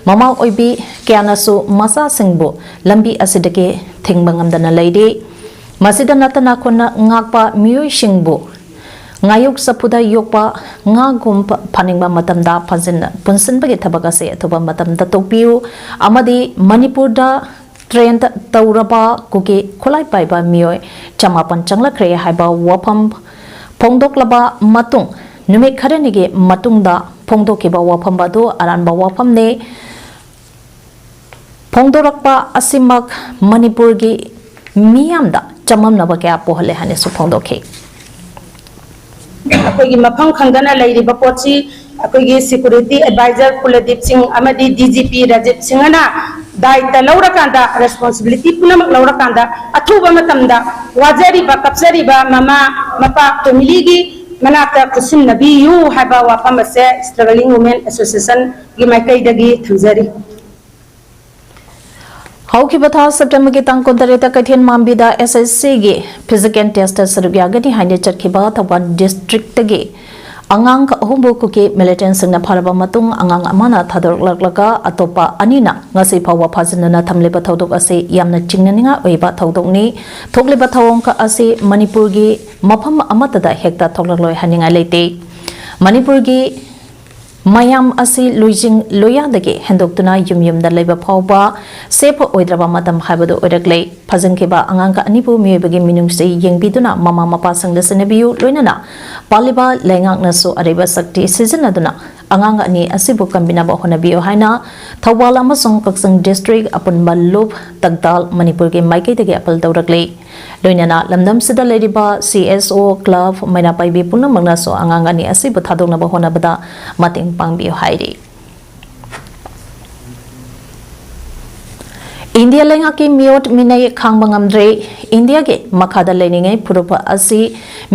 ꯃꯃꯥ ꯑꯣꯏꯕꯤ ꯀꯌꯥꯅꯁꯨ ꯃꯆꯥꯁꯤꯡꯕꯨ ꯂꯝꯕꯤ ꯑꯁꯤꯗꯒꯤ ꯊꯤꯡꯕ ꯉꯝꯗꯅ ꯂꯩꯔꯤ꯫ ꯃꯁꯤꯗ ꯅꯠꯇꯅ ꯈꯨꯟꯅ ꯉꯥꯛꯄ ꯃꯤꯑꯣꯏꯁꯤꯡꯕꯨ ꯉꯥꯌꯣꯛ ꯆꯐꯨꯗ ꯌꯣꯛꯄ ꯉꯥꯒꯨꯝ ꯐꯥꯅꯤꯡꯕ ꯃꯇꯝꯗ ꯐꯥꯖꯤꯟ ꯄꯨꯟꯁꯤꯟꯕꯒꯤ ꯊꯕꯛ ꯑꯁꯤ ꯑꯊꯨꯕ ꯃꯇꯝꯗ ꯇꯧꯕꯤꯌꯨ ꯑꯃꯗꯤ ꯃꯅꯤꯄꯨꯔꯗ train ꯇꯧꯔꯕ ꯀꯨꯀꯤ ꯈꯨꯠꯂꯥꯏ ꯄꯥꯏꯕ ꯃꯤꯑꯣꯏ ꯆꯃꯥꯄꯟ ꯆꯪꯂꯛꯈ꯭ꯔꯦ ꯍꯥꯏꯕ ꯋꯥꯐꯝ ꯐꯣꯡꯗꯣꯛꯂꯕ ꯃꯇꯨꯡ ꯅꯨꯃꯤꯠ ꯈꯔꯅꯤꯒꯤ ꯃꯇꯨꯡꯗ ꯐꯣꯡꯗꯣꯛꯈꯤꯕ ꯋꯥꯐꯝ ꯑꯗꯨ ꯑꯔꯥꯟꯕ ꯋꯥꯐꯝꯅꯤ꯫ ꯐꯣꯡꯗꯣꯔꯛꯄ ꯑꯁꯤꯃꯛ ꯃꯅꯤꯄꯨꯔꯒꯤ ꯃꯤꯌꯥꯝꯗ ꯆꯃꯝꯅꯕ ꯀꯌꯥ ꯄꯣꯛꯍꯜꯂꯦ ꯍꯥꯏꯅꯁꯨ ꯐꯣꯡꯗꯣꯛꯈꯤ꯫ ꯑꯩꯈꯣꯏꯒꯤ ꯃꯐꯝ ꯈꯪꯗꯅ ꯂꯩꯔꯤꯕ ꯄꯣꯠꯁꯤ ꯑꯩꯈꯣꯏꯒꯤ security advisor ꯀꯨꯂꯗꯤꯞ ꯁꯤꯡ ꯑꯃꯗꯤ D G P ꯔꯥꯖꯤꯞ ꯁꯤꯡꯍꯅ ꯗꯥꯏꯇ ꯂꯧꯔꯀꯥꯟꯗ, responsibility ꯄꯨꯝꯅꯃꯛ ꯂꯧꯔꯀꯥꯟꯗ, ꯑꯊꯨꯕ ꯃꯇꯝꯗ ꯋꯥꯖꯔꯤꯕ ꯀꯞꯆꯔꯤꯕ ꯃꯃꯥ ꯃꯄꯥ family ꯒꯤ ꯃꯅꯥꯛꯇ ꯈꯨꯠꯁꯤꯟꯅꯕꯤꯌꯨ ꯍꯥꯏꯕ ꯋꯥꯐꯝ ꯑꯁꯦ Struggling Women Association ꯒꯤ ꯃꯥꯏꯀꯩꯗꯒꯤ ꯊꯝꯖꯔꯤ꯫ ꯍꯧꯈꯤꯕ ꯊꯥ September ꯒꯤ ꯇꯥꯡ ꯀꯨꯟꯇꯔꯦꯠꯇ ꯀꯩꯊꯦꯜ ꯃꯥꯟꯕꯤꯗ S S C ꯒꯤ physical test ꯇ ꯁꯔꯨꯛ ꯌꯥꯒꯅꯤ ꯍꯥꯏꯅ ꯆꯠꯈꯤꯕ ꯊꯧꯕꯥꯜ district ꯇꯒꯤ ꯑꯉꯥꯡ ꯑꯍꯨꯝꯕꯨ ꯀꯨꯀꯤ militant ꯁꯤꯡꯅ ꯐꯥꯔꯕ ꯃꯇꯨꯡ ꯑꯉꯥꯡ ꯑꯃꯅ ꯊꯥꯗꯣꯔꯛꯂꯛꯂꯒ ꯑꯇꯣꯞꯄ ꯑꯅꯤꯅ ꯉꯁꯤ ꯐꯥꯎꯕ ꯐꯥꯖꯤꯟꯗꯨꯅ ꯊꯝꯂꯤꯕ ꯊꯧꯗꯣꯛ ꯑꯁꯤ ꯌꯥꯝꯅ ꯆꯤꯡꯅꯅꯤꯡꯉꯥꯏ ꯑꯣꯏꯕ ꯊꯧꯗꯣꯛꯅꯤ꯫ ꯊꯣꯛꯂꯤꯕ ꯊꯧꯑꯣꯡ ꯑꯁꯤ ꯃꯅꯤꯄꯨꯔꯒꯤ ꯃꯐꯝ ꯑꯃꯠꯇꯗ ꯍꯦꯛꯇ ꯊꯣꯛꯂꯛꯂꯣꯏ ꯍꯥꯏꯅꯤꯡꯉꯥꯏ ꯂꯩꯇꯦ꯫ ꯃꯅꯤꯄꯨꯔꯒꯤ ꯃꯌꯥꯝ ꯑꯁꯤ ꯂꯣꯏꯖꯤꯡ ꯂꯣꯏꯌꯥꯗꯒꯤ ꯍꯦꯟꯗꯣꯛꯇꯨꯅ ꯌꯨꯝ ꯌꯨꯝꯗ ꯂꯩꯕ ꯐꯥꯎꯕ safe ꯑꯣꯏꯗ꯭ꯔꯕ ꯃꯇꯝ ꯍꯥꯏꯕꯗꯨ ꯑꯣꯏꯔꯛꯂꯦ꯫ ꯐꯥꯖꯤꯟꯈꯤꯕ ꯑꯉꯥꯡ ꯑꯅꯤꯕꯨ ꯃꯤꯑꯣꯏꯕꯒꯤ ꯃꯤꯅꯨꯡꯁꯤ ꯌꯦꯡꯕꯤꯗꯨꯅ ꯃꯃꯥ ꯃꯄꯥꯁꯤꯡꯗ ꯁꯤꯟꯅꯕꯤꯌꯨ, ꯂꯣꯏꯅꯅ ꯄꯥꯜꯂꯤꯕ ꯂꯩꯉꯥꯛꯅꯁꯨ ꯑꯔꯩꯕ ꯁꯛꯇꯤ ꯁꯤꯖꯤꯟꯅꯗꯨꯅ ꯑꯉꯥꯡ ꯑꯅꯤ ꯑꯁꯤꯕꯨ ꯀꯟꯕꯤꯅꯕ ꯍꯣꯠꯅꯕꯤꯌꯨ ꯍꯥꯏꯅ ꯊꯧꯕꯥꯜ ꯑꯃꯁꯨꯡ ꯀꯛꯆꯤꯡ district ꯑꯄꯨꯟꯕ ꯂꯨꯞ ꯇꯛꯗꯥꯜ ꯃꯅꯤꯄꯨꯔꯒꯤ ꯃꯥꯏꯀꯩꯗꯒꯤ appeal ꯇꯧꯔꯛꯂꯤ꯫ ꯂꯣꯏꯅꯅ ꯂꯝꯗꯝꯁꯤꯗ ꯂꯩꯔꯤꯕ C S O club ꯃꯩꯔꯥ ꯄꯥꯏꯕꯤ ꯄꯨꯝꯅꯃꯛꯅꯁꯨ ꯑꯉꯥꯡ ꯑꯅꯤ ꯑꯁꯤꯕꯨ ꯊꯥꯗꯣꯛꯅꯕ ꯍꯣꯠꯅꯕꯗ ꯃꯇꯦꯡ ꯄꯥꯡꯕꯤꯌꯨ ꯍꯥꯏꯔꯤ꯫ ꯏꯟꯗꯤꯌꯥ ꯂꯩꯉꯥꯛꯀꯤ ꯃꯤꯑꯣꯠ ꯃꯤꯅꯩ ꯈꯥꯡꯕ ꯉꯝꯗ꯭ꯔꯦ꯫ ꯏꯟꯗꯤꯌꯥꯒꯤ ꯃꯈꯥꯗ ꯂꯩꯔꯤꯉꯩ ꯐꯨꯔꯨꯞ ꯑꯁꯤ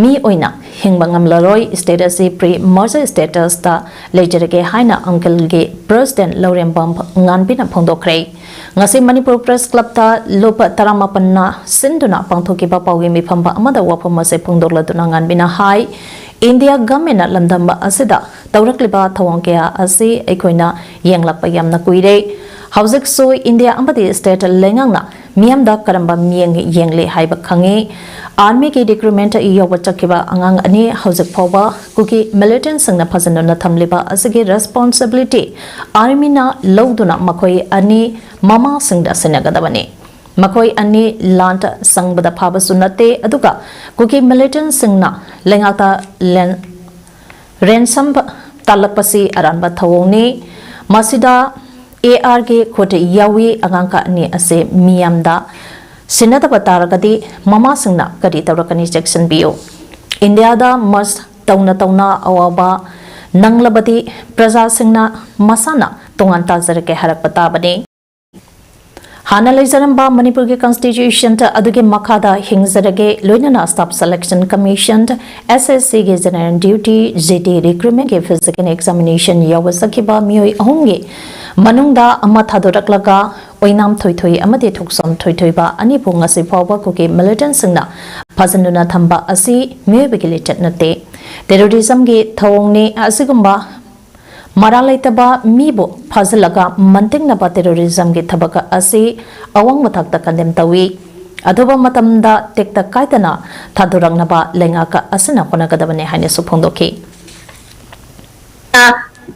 ꯃꯤ ꯑꯣꯏꯅ ꯍꯤꯡꯕ ꯉꯝꯂꯔꯣꯏ꯫ State ꯑꯁꯤ pre-merger status ꯇ ꯂꯩꯖꯔꯒꯦ ꯍꯥꯏꯅ UNCLꯒꯤ president ꯂꯧꯔꯦꯝꯕꯝ ꯉꯥꯟꯕꯤꯅ ꯐꯣꯡꯗꯣꯛꯈ꯭ꯔꯦ꯫ ꯉꯁꯤ ꯃꯅꯤꯄꯨꯔ Press Club ꯇ ꯂꯨꯞ ꯇꯔꯥꯃꯥꯄꯟꯅ ꯁꯤꯟꯗꯨꯅ ꯄꯥꯡꯊꯣꯛꯈꯤꯕ ꯄꯥꯎꯒꯤ ꯃꯤꯐꯝ ꯑꯃꯗ ꯋꯥꯐꯝ ꯑꯁꯤ ꯐꯣꯡꯗꯣꯛꯂꯗꯨꯅ ꯉꯥꯟꯕꯤꯅ ꯍꯥꯏ, ꯏꯟꯗꯤꯌꯥ government ꯅ ꯂꯝꯗꯝ ꯑꯁꯤꯗ ꯇꯧꯔꯛꯂꯤꯕ ꯊꯧꯑꯣꯡ ꯀꯌꯥ ꯑꯁꯤ ꯑꯩꯈꯣꯏꯅ ꯌꯦꯡꯂꯛꯄ ꯌꯥꯝꯅ ꯀꯨꯏꯔꯦ꯫ ꯍꯧꯖꯤꯛꯁꯨ ꯏꯟꯗꯤꯌꯥ ꯑꯃꯗꯤ state ꯂꯩꯉꯥꯛꯅ ꯃꯤꯌꯥꯝꯗ ꯀꯔꯝꯕ ꯃꯤꯠꯌꯦꯡ ꯌꯦꯡꯂꯤ ꯍꯥꯏꯕ ꯈꯪꯉꯤ꯫ Army ꯒꯤ recruitment ꯌꯧꯕ ꯆꯠꯈꯤꯕ ꯑꯉꯥꯡ ꯑꯅꯤ ꯍꯧꯖꯤꯛ ꯐꯥꯎꯕ ꯀꯨꯀꯤ militant ꯁꯤꯡꯅ ꯐꯥꯖꯤꯟꯗꯨꯅ ꯊꯝꯂꯤꯕ ꯑꯁꯤꯒꯤ responsibility army ꯅ ꯂꯧꯗꯨꯅ ꯃꯈꯣꯏ ꯑꯅꯤ ꯃꯃꯥꯁꯤꯡꯗ ꯁꯤꯟꯅꯒꯗꯕꯅꯤ꯫ ꯃꯈꯣꯏ ꯑꯅꯤ ꯂꯥꯟꯗ ꯆꯪꯕꯗ ꯐꯥꯕꯁꯨ ꯅꯠꯇꯦ, ꯑꯗꯨꯒ ꯀꯨꯀꯤ militant ꯁꯤꯡꯅ ꯂꯩꯉꯥꯛꯇ ꯂꯦꯟ-, ransom ꯇꯥꯜꯂꯛꯄꯁꯤ ꯑꯔꯥꯟꯕ ꯊꯧꯑꯣꯡꯅꯤ꯫ ꯃꯁꯤꯗ A R ꯒꯤ ꯈꯨꯠ ꯌꯥꯎꯏ꯫ ꯑꯉꯥꯡ ꯑꯅꯤ ꯑꯁꯤ ꯃꯤꯌꯥꯝꯗ ꯁꯤꯟꯅꯗꯕ ꯇꯥꯔꯒꯗꯤ ꯃꯃꯥꯁꯤꯡꯅ ꯀꯔꯤ ꯇꯧꯔꯛꯀꯅꯤ? ꯆꯦꯛꯁꯤꯟꯕꯤꯌꯨ꯫ ꯏꯟꯗꯤꯌꯥꯗ merge ꯇꯧꯅ ꯇꯧꯅ ꯑꯋꯥꯕ ꯅꯪꯂꯕꯗꯤ ꯄ꯭ꯔꯖꯥꯁꯤꯡꯅ ꯃꯁꯥꯅ ꯇꯣꯉꯥꯟ ꯇꯥꯖꯔꯒꯦ ꯍꯥꯏꯔꯛꯄ ꯇꯥꯕꯅꯤ꯫ ꯍꯥꯟꯅ ꯂꯩꯖꯔꯝꯕ ꯃꯅꯤꯄꯨꯔꯒꯤ constitution ꯑꯗꯨꯒꯤ ꯃꯈꯥꯗ ꯍꯤꯡꯖꯔꯒꯦ, ꯂꯣꯏꯅꯅ Staff Selection Commission, S S C ꯒꯤ general duty, G D recruitment ꯀꯤ physical examination ꯌꯥꯎꯕ ꯆꯠꯈꯤꯕ ꯃꯤꯑꯣꯏ ꯑꯍꯨꯝꯒꯤ ꯃꯅꯨꯡꯗ ꯑꯃ ꯊꯥꯗꯣꯔꯛꯂꯒ ꯑꯣꯏꯅꯥꯝ ꯊꯣꯏꯊꯣꯏ ꯑꯃꯗꯤ ꯊꯣꯛꯆꯣꯝ ꯊꯣꯏꯊꯣꯏꯕ ꯑꯅꯤꯕꯨ ꯉꯁꯤ ꯐꯥꯎꯕ ꯀꯨꯀꯤ militant ꯁꯤꯡꯅ ꯐꯥꯖꯤꯟꯗꯨꯅ ꯊꯝꯕ ꯑꯁꯤ ꯃꯤꯑꯣꯏꯕꯒꯤ ꯂꯤꯆꯠ ꯅꯠꯇꯦ꯫ Terrorism ꯒꯤ ꯊꯧꯑꯣꯡꯅꯤ꯫ ꯑꯁꯤꯒꯨꯝꯕ ꯃꯔꯥꯜ ꯂꯩꯇꯕ ꯃꯤꯕꯨ ꯐꯥꯖꯤꯜꯂꯒ ꯃꯟꯇꯤꯛꯅꯕ terrorism ꯒꯤ ꯊꯕꯛ ꯑꯁꯤ ꯑꯋꯥꯡꯕ ꯊꯥꯛꯇ condemn ꯇꯧꯏ꯫ ꯑꯊꯨꯕ ꯃꯇꯝꯗ ꯇꯦꯛꯇ ꯀꯥꯏꯗꯅ ꯊꯥꯗꯣꯔꯛꯅꯕ ꯂꯩꯉꯥꯛ ꯑꯁꯤꯅ ꯍꯣꯠꯅꯒꯗꯕꯅꯤ ꯍꯥꯏꯅꯁꯨ ꯐꯣꯡꯗꯣꯛꯈꯤ꯫